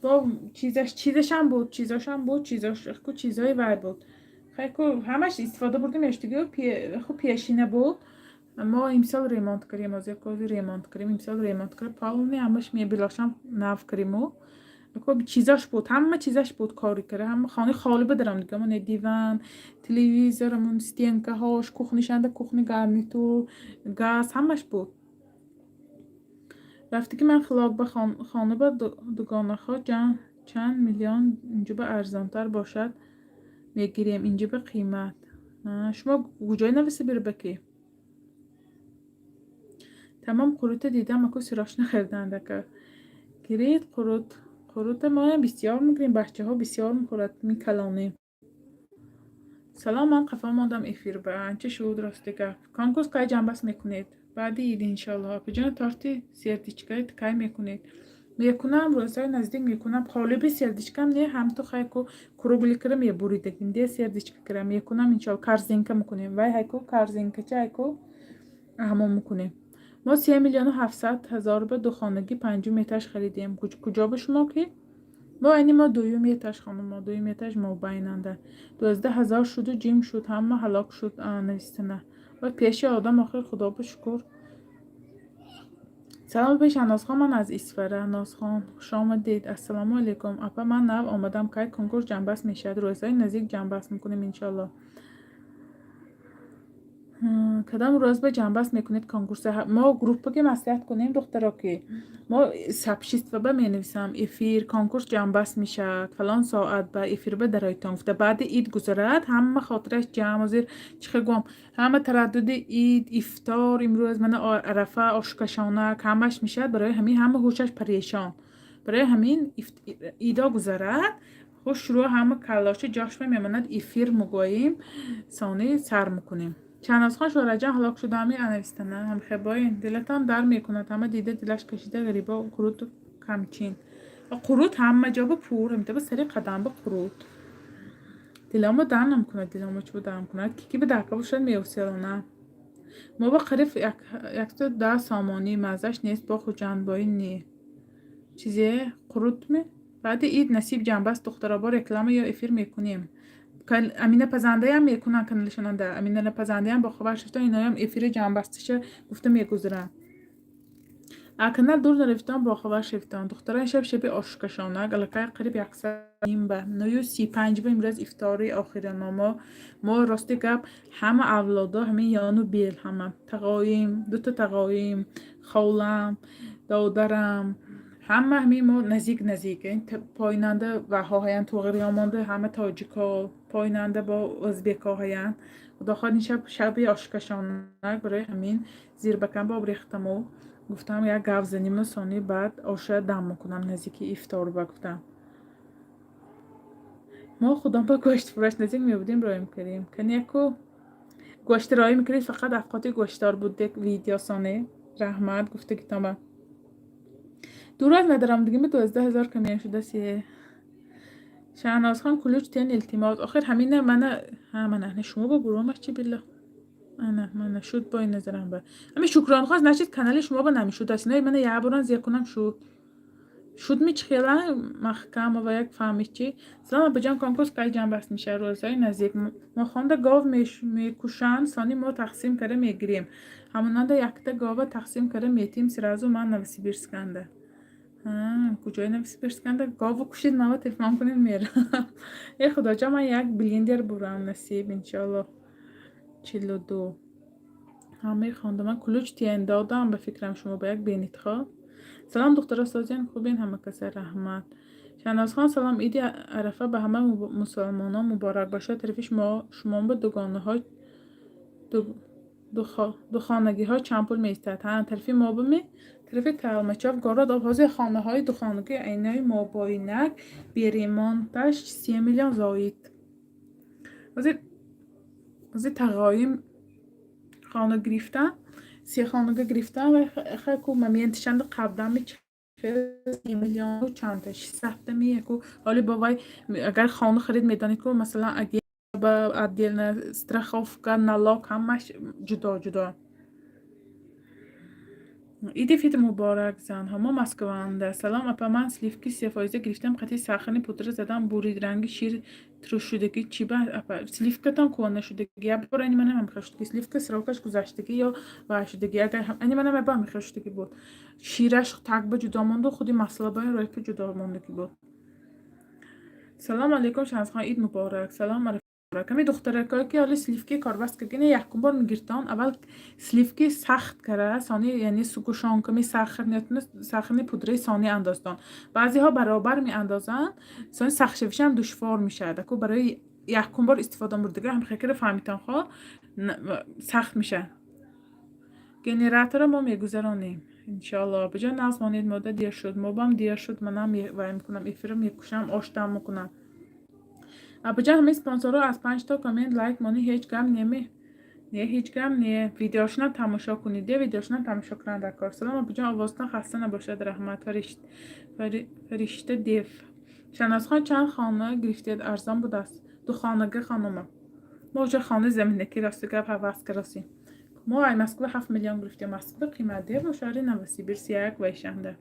Speaker 1: бо чизаш, чизашам буд, чизошам буд, чизош ку, чизои вай буд. Хайку, ҳамаш истифода бурдем, ёштиги хуб пешина буд. Мо имсол ремонт кардем, ҳозир кози ремонт кардем, имсол ремонт кардем, полный ҳамаш мебелошам нав кардему. Чизош буд, ҳама чизаш буд, кори карда, ҳама хонаи холӣ бидарам дига, мон диван, телевизор, амон стенкаҳош, кухнишанда, кухни гарнитур, газ, ҳамаш буд. Рафте ки ман флог ба хона ба дугонаҳо чанд миллион инҷоба арзонтар бошад, мегирем, инҷоба қимат. Шумо куҷои Новосибирба ки? Тамом қурута дидам, аку сирош нахариданд ака. Гирид қурут. Қурута моям бисёр мегирем, бачаҳо бисёр мехӯрад, микалонем. Салом, ман қафо мондам эфир ба. Анча шуд, рости гап. Конкурс кай ҷамъбаст мекунед? Баъди ид, иншоалло. Апаҷон, торти сердечка кай мекунед? Мекунам, рӯзҳои наздик мекунам. Қолиби сердечкам не, ҳамту хайку круглый кара мебуридагим, де сердечка кара мекунам, иншоалло, корзинка мекунем. Вай ҳайку корзинкача ҳайку ҳамон мекунем. Мо 3 миллиону 700 ҳазор ба духонагӣ панҷум этаж харидем. Куҷо ба шумо ки? Мо айни мо дуюм этаж, хонумо, дуюм этаж мобайнанда. 12 ҳазор шуду ҷим шуд, ҳама ҳалок шуд навистана. Ва пеши одам охир, худо ба шукр. Салом, пеш Шаҳнозхон, ман аз Исфара. Нозхон, хушомадед. Ассалому алайкум, апа, ман нав омадам. Кай конкурс ҷамъбаст мешавад? Рӯзҳои наздик ҷамъбаст мекунем, иншоалло. Кадом рӯз ба ҷамъбаст мекунед конкурса? Мо группа ки маслиҳат кунем, духтаро, ки мо сообщество ба менависам: эфир, конкурс ҷамъбаст мешавад фалон соат ба эфир ба дароитон гуфта. Баъди ид гузарад, ҳама хотираш ҷамъ. Ҳозир чӣ хел гӯям, ҳама тараддуди ид, ифтор, имрӯз мана арафа, ошкашонак, ҳамаш мешавад. Барои ҳамин ҳама ҳушаш парешон. Барои ҳамин идо гузарад, хуш шурӯъ, ҳама каллоши ҷошма мемонад, эфир мегӯем, сони сар мекунем. Шаҳнозхон, Шӯҳратҷон, ҳалок шудаами навистана. Ҳамхебоин дилатон дар мекунад, ҳама дида дилаш кашида, ғарибо қуруту камчин. Қурут ҳама ҷо ба пур, ҳамита ба сари қадам ба қурут. Диломо дар намкунад, диломо чӯ дар кунад, ки ба дака бошад меоселона. Мо ба қариб 110 сомонӣ, маззаш нест, бо Хуҷандбоӣ не. Чизе қурутме? Баъди ид насиб ҷамъбаст, духтаро, бо реклама ё эфир мекунем. Амина пазандаям мекунанд каналашонанда. Амина пазандаям бохабар шуфта, иноям эфири ҷамъбасташа гуфта мегузаранд. А канал дур нарафтан, бохабар шифтан. Духтарон, шаб шаби ошкашонак, аллакай қариб 1:30 ба 9:35 ба имрӯз ифтори охираномо. Мо, рости гап, ҳама авлодо, ҳамин ёну бел, ҳама тағоим, дута тағоим, холам, додарам, ҳама ҳамин мо наздик наздик поинанда ваҳо ҳаянд, туғриёмонда, ҳама тоҷико поинанда бо ӯзбекҳо ҳаянд. Худо хоҳад, ин шаб шаби ошкашонак, барои ҳамин зирбакан бо рехтаму гуфтам, як гап заниму, сони баъд оша дам мекунам, наздики ифтор ба гуфтам. Мо худом ба гӯштфурӯш наздик мебудем, роем кардем. Каняку гӯшти роӣ мекардед, фақат авқоти гӯштдор буд видео соне. Раҳмат гуфтагитон. Дур аз надаромадагима 12 ҳазор камиям шудаст. Шаҳнозхон, ключ тен, илтимос. Охир ҳамина мана, ҳа, мана шумо ба буромаш чи билла. Ана мана шуд, бо ин назарам ба. Ҳамин Шукронхон, значит, канали шумо ба намешудаст. Ино мана як боран зер кунам, шуд. Шуд ми чӣ хела маҳкамова як фаҳмиш чӣ? Салом, апаҷон, конкурс кай ҷамъбаст мешавад? Рӯзҳои наздик. Мо хонда гов мекушанд, сони мо тақсим карда мегирем. Ҳамонанда якта гова тақсим карда метиҳем сразу, ман Новосибирсканда. Куҷои Новосибирсканда? Гову кушид, мама, телефон кунед, мерам. Э, худоҷон, ман як блендер бурам, насиб, иншоалло. 42 ҳамаи хондам. Ман ключ тиян додам, ба фикрам, шумо ба як бенитхо. Салом, духтара, созиян, хубен? Ҳама каса раҳмат. Шаҳнозхон, салом. Иди Арафа ба ҳама мусалмонон муборак бошад. Тарафи шумо ба дугонаҳо, духонагиҳо чанд пул меистад? Ҳа, тарафи мо бими, тарафи Толмачёв город, ҳозир хонаҳои духонагӣ айнаи мобоинак бе ремонташ 3 миллион зоид. Ҳозир тағоим хона гирифтан, се хонага гирифтан ва ку моментишанда қабдами 3 миллиону чанда, 600-ми яку. Ҳоли бо вай агар хона харид, медонед ку, масалан, ба отдельно страховка, налог, ҳамаш ҷудо ҷудо. Иди Фитр муборак, занҳо, мо Москваанда. Салом, апа, ман сливки 3 фоиза гирифтам, қатъи сахарный пудра задам, бурид, ранги шир турушшудагӣ. Чӣ ба, апа? Сливкатон кӯҳна шудагӣ. Як бор ани манам ҳамихел шудагӣ, сливка срокаш гузаштагӣ ё вай шудагӣ. Агар ани манам яба ҳамихел шудагӣ буд, шираш так ба ҷудо монду, худи маслабаи ройка ҷудо мондагӣ буд. Салому алейкум, Шаҳнозхон, ид муборак. Салом. Ҳами духтаракое ки ҳоли сливки корбаст кардагини, якум бор мегиртон, аввал сливки сахт кара, сони, яъне сгущёнками сахарный пудраи сони андозтон. Баъзеҳо баробар меандозанд, сони сахтшавишам душвор мешавад. Аку барои якум бор истифода бурдага ҳамхекара фаҳмитон, хо сахт мешавад. Генератора мо мегузаронем, иншоалло. Баҷо нағз монед, мода дер шуд, мобам дер шуд, манам вай мекунам, эфирро мекушам, оштам мекунам. Абуҷан, ҳамаи спонсорҳо аз панҷто коммент, лайк монӣ, ҳеҷ гам неми, не, ҳеҷ гам не. Видеошона тамошо кунед, де видеошона тамошо кунанд дар кор. Салом, абуҷон, овозатон хаста набошад, раҳмат. Фаришта дев. Шаҳнозхон, чанд хона гирифтед, арзон будааст? Ду хонага, хонума. Мо уҷа хонаи заминаки, рости гап, ҳавас каросем. Мо ай Москва 7 миллион гирифтем. Москва қимат де, бо шаҳри Новосибирск як вайшанда.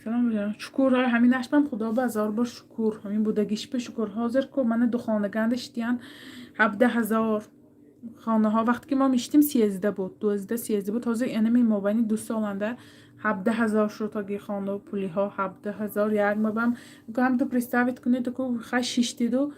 Speaker 1: Салом, шукур, ҳамин ашбам, худо ба ҳазор бор шукур, ҳамин будагишба шукур. Ҳозир ку мана духонаганда шитиян 17 000 хонаҳо. Вақте ки мо мешитем, 13 буд, 12, 13 буд. Ҳозир анами мобайни 2 соланда 17 000 шуд. Тоги хона пулиҳо 17 000 як мабам ҳам ту представить кунед, ку хай шиштиду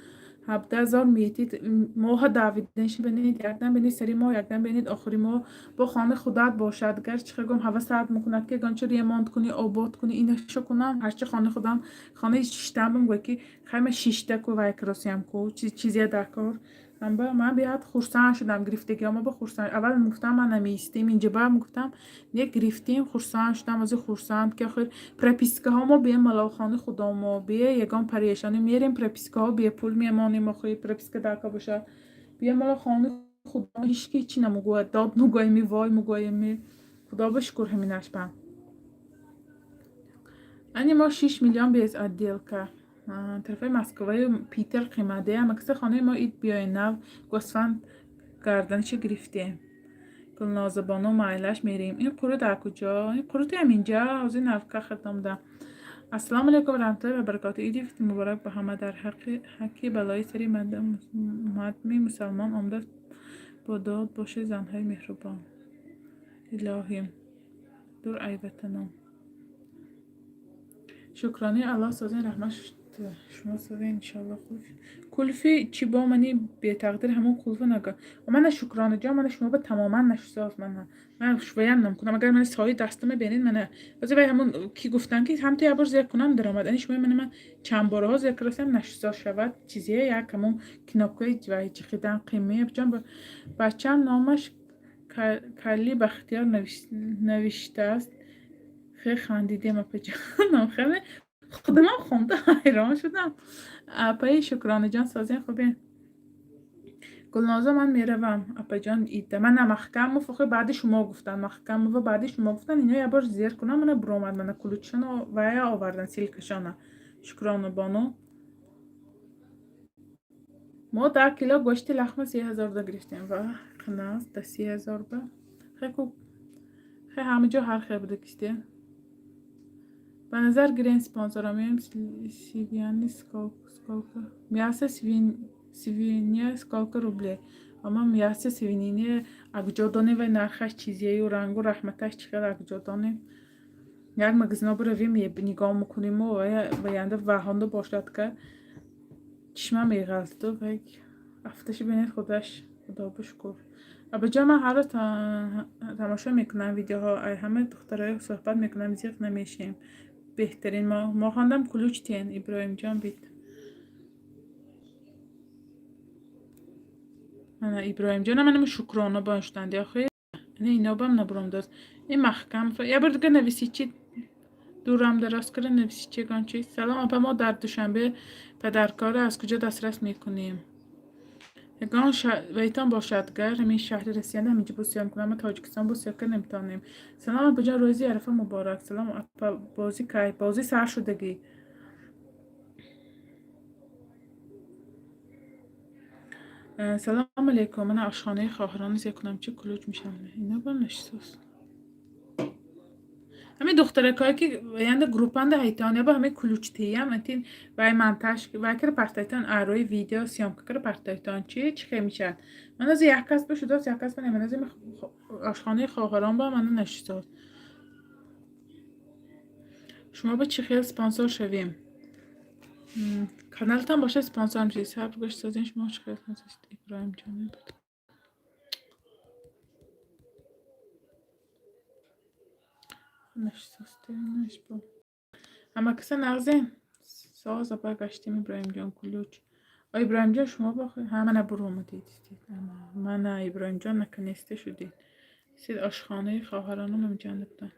Speaker 1: 17 000 метид моҳа давиданш бинед, якдам бинед сари моҳ, якдам бинед охири моҳ. Бо хонаи худат бошад, гарчи хегом ҳавасат мекунад, ки ягончо ремонт кунӣ, обод кунӣ, инашо кунам. Ҳарчи хонаи худам, хонаи шиштам бигӯй, ки хай ма шишта ку, вай кросиям ку, чизе дар кор. Ман беҳад хурсанд шудам гирифтагиҳома, ба хурсанд. Аввал мегуфтам, ман намеистем инҷа, ба мегуфтам, не, гирифтем, хурсанд шудам. Ҳозир хурсанд, ки охир пропискаҳо мо бемалол, хонаи худомо, бе ягон парешонӣ мерем, пропискаҳо бепул мемонем. Охир прописка дар кор бошад, бемалол хонаи худо, ҳеҷ ки ҳечи намегӯяд, дод мегӯями, вой мегӯями. Худо ба шукр ҳаминаш ба. Ани мо 6 миллион без отделка. Тарафаи Москваю Питер қиматде. Ҳама каса хонаи мо ид биёед, нав гӯсфанд гарданашо гирифтем. Гулнозабону, майлаш, мерем. Ин қурут дар куҷо? Ин қурути ҳаминҷа, ҳозир навка хидомда. Ассалому алайкум ва раҳматуллоҳи ва баракотуҳ. Иди Фитр муборак ба ҳама. Дар ҳаққи балои сари мардуми мусалмон омада бодод бошед, занҳои меҳрубон. Илоҳӣ дур ай ватанон. Шукронаи Аллоҳ, созен, раҳмат, шумо созен, иншоалло. Кулфи чӣ бо мани бетақдир, ҳамон кулфа нага. Мана, Шукронаҷон, мана шумо ба тамоман нашусоз, мана ман швоям намкунам. Агар мана сои дастама бинед, мана ҳозир вай ҳамон ки гуфтан, ки ҳамто як бор зер кунам, даромад. Ани шумо мана ман чанд борҳо зер кардастам, нашусоз шавад. Чизе як ҳамон кнопкаи вай ҷиқидан қимме. Ҷон, бачаам номаш Калли Бахтиёр навиштааст. Хеле хандидем, апаҷонам, хеле худамам хонда ҳайрон шудам. Апаи Шукронаҷон, созен, хубен? Гулноза, ман меравам, апаҷон, ида мана Маҳкамов. Охир баъди шумо гуфтан, Маҳкамова баъди шумо гуфтан, ино як бор зер кунам, мана буромад, мана ключшоно вая овардан, ссылкашона. Шукрона бону, мо 10 кило гӯшти лахма 3000 да гирифтем ва қинас да 30 000 ба хе ҳама ҷо ҳар хел буда кисте. Ба назар гирен спонсора меем. Свиньи сколько мясо, свинья сколько рублей? Ама мясо свинини акҷо донем, вай нархаш чизею, рангу раҳматаш чӣ хел, акҷо донем? Як магазино биравем, нигоҳ мекуниму ваянда ваҳонда бошад, ка чишма меғалту афташи бинед худаш. Худо шукр. Абаҷон, ман ҳар рӯз тамошо мекунам видеоҳо, ай ҳама духтарои суҳбат мекунам, зиқ намешем. Беҳтарин мо хондам ключ тен, Иброҳимҷон бит. Мана Иброҳимҷона, манам Шукрона бошданди охи. Ино бам набуромдааст. Ин маҳкам. Я бор дига нависи, чи дурам дароз кара нависи, чи ягон чиз. Салом, апа, мо дар Душанбе падаркора аз куҷо дастрас мекунем? Ягон вайтон бошад, гар ҳамин шаҳри Россияда ҳаминҷо бо съём кунам, Тоҷикистон бо съёмка наметавонем. Салом, апаҷон, рӯзи Арафа муборак. Салом, апа, бозӣ кай? Бозӣ сар шудагӣ. Салом алейкум, мана ошхонаи хоҳарона зе кунам, чи ключ мешавам? Ино ба нашисос. Ҳамин духтаракое ки янда группанда ҳайтон яба ҳамин ключтиям антин вай монтаж вай кара партойтон, арои видео съёмка кара партойтон, чи чӣ хел мешавад? Ман аз як кас бошудааст, як кас ман аз ошхонаи хоҳарон ба мана нашисос. Шумо ба чӣ хел спонсор шавем? Каналтон бошад, спонсор мешавед. Сабр гӯш созен, шумо чӣ хел Иброҳимҷон буд. Ҳама каса нағзем? Соз, апа, гаштем, Иброҳимҷон, ключ. О, Иброҳимҷон, шумо ҳа, мана буромадед. Мана Иброҳимҷон, наконец-то шудед. Сид ошхонаи хоҳаронам ҳамҷанда буданд.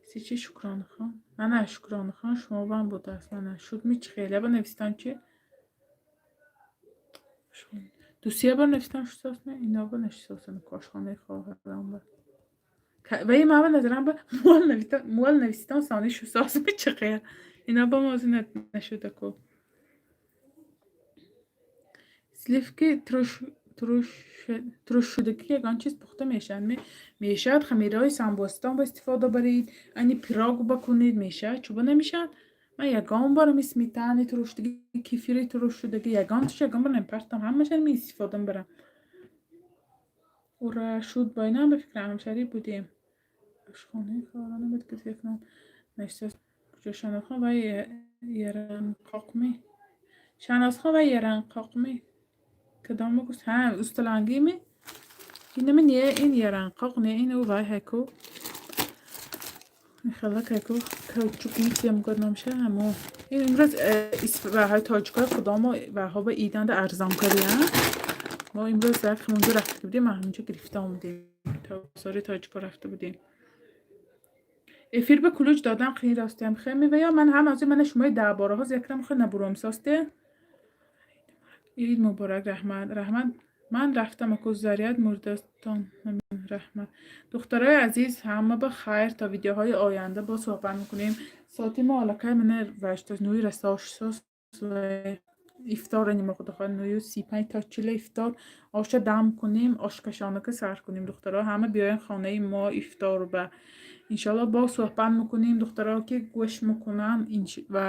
Speaker 1: Си чи Шукронахон? Мана Шукронахон, шумо бам будааст. Мана шудми, чӣ хел? Яба навистон чи? Дусия бор навистон шусос не? Ино ба нашисосанд ошхонаи хоҳарон ба. Ваи ман ба назарам ба муал навистон сони шусос чиқия. Ино ба мози нашуда ку. Сливки турушшудагӣ ягон чиз пухта мешавад? Мешавад, хамираҳои самбостон ба истифода баред, ани пирог бакунед, мешавад, чӯба намешавад. Ман ягон бор ами сметани турушшудагӣ, кефири турушшудагӣ, ягон туш ягон бор намепартам, ҳамаша ми истифода мебарам. Ура, шуд, бо инам ба фикрам ҳамшаҳрӣ будем. Ошхонаи хоҳарона буд ки фикрам нашисос. Куҷо Шаҳнозхон ва Яранқоқми? Шаҳнозхон ва Яранқоқми? Кадомо гуфт? Ҳа, усталангими? Инами не, ин Яранқоқ не, ин ӯ вай ҳайку. Хелак ҳайку каучук мисия мегӯяд номша ҳамо. Ин имрӯз ваҳои тоҷикои худомо ваҳо ба иданда арзон кардиям. Мо имрӯз як ҳамонҷо рафта будем, ҳамонҷо гирифта омадем. То бозори тоҷико рафта будем. Эфир ба ключ додам қини ростиям хеми ва ё ман ҳам аз мана шумои даҳбораҳо зикрам хе набуром состе. Ид муборак, раҳмат, раҳмат. Ман рафтам, аку заряд мурдастон. Раҳмат. Духтарои азиз, ҳама ба хайр, то видеоҳои оянда боз суҳбат мекунем. Соати мо аллакай мана вашта нӯи расош сос ифтор нима худо хоҳад 9:35 то 40 ифтор оша дам кунем, ошкашонака сар кунем. Духтаро, ҳама биёен хонаи мо ифтор ба. Иншалло боз суҳбат мекунем, духтаро ки гӯш мекунанд ва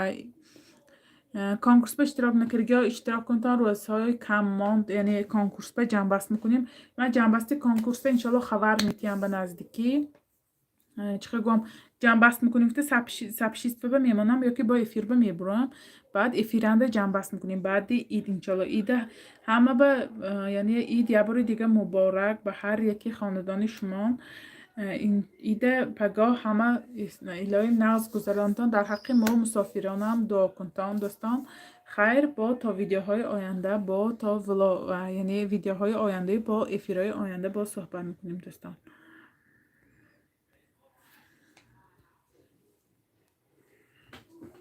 Speaker 1: конкурс ба иштирок накардагиҳо иштирок кунтон, рӯзҳои кам монд, яъне конкурс ба ҷамъбаст мекунем. Ман ҷамъбасти конкурсда иншалло хабар метиҳам ба наздикӣ. Чӣ хел гӯям, ҷамъбаст мекунем, гуфта сообщество ба мемонам ё ки бо эфир ба мебурам. Баъд эфиранда ҷамъбаст мекунем баъди ид иншалло. Ида ҳама ба, яъне ид як бори дига муборак ба ҳар яки хонадони шумо. Ида пагоҳ ҳама илоҳим нағз гузаронтон, дар ҳаққи мо мусофиронам дуо кунтон, дӯстон. Хайр, бо то видеоҳои оянда, бо то яъне видеоҳои ояндаи бо эфирҳои оянда боз суҳбат мекунем, дӯстон.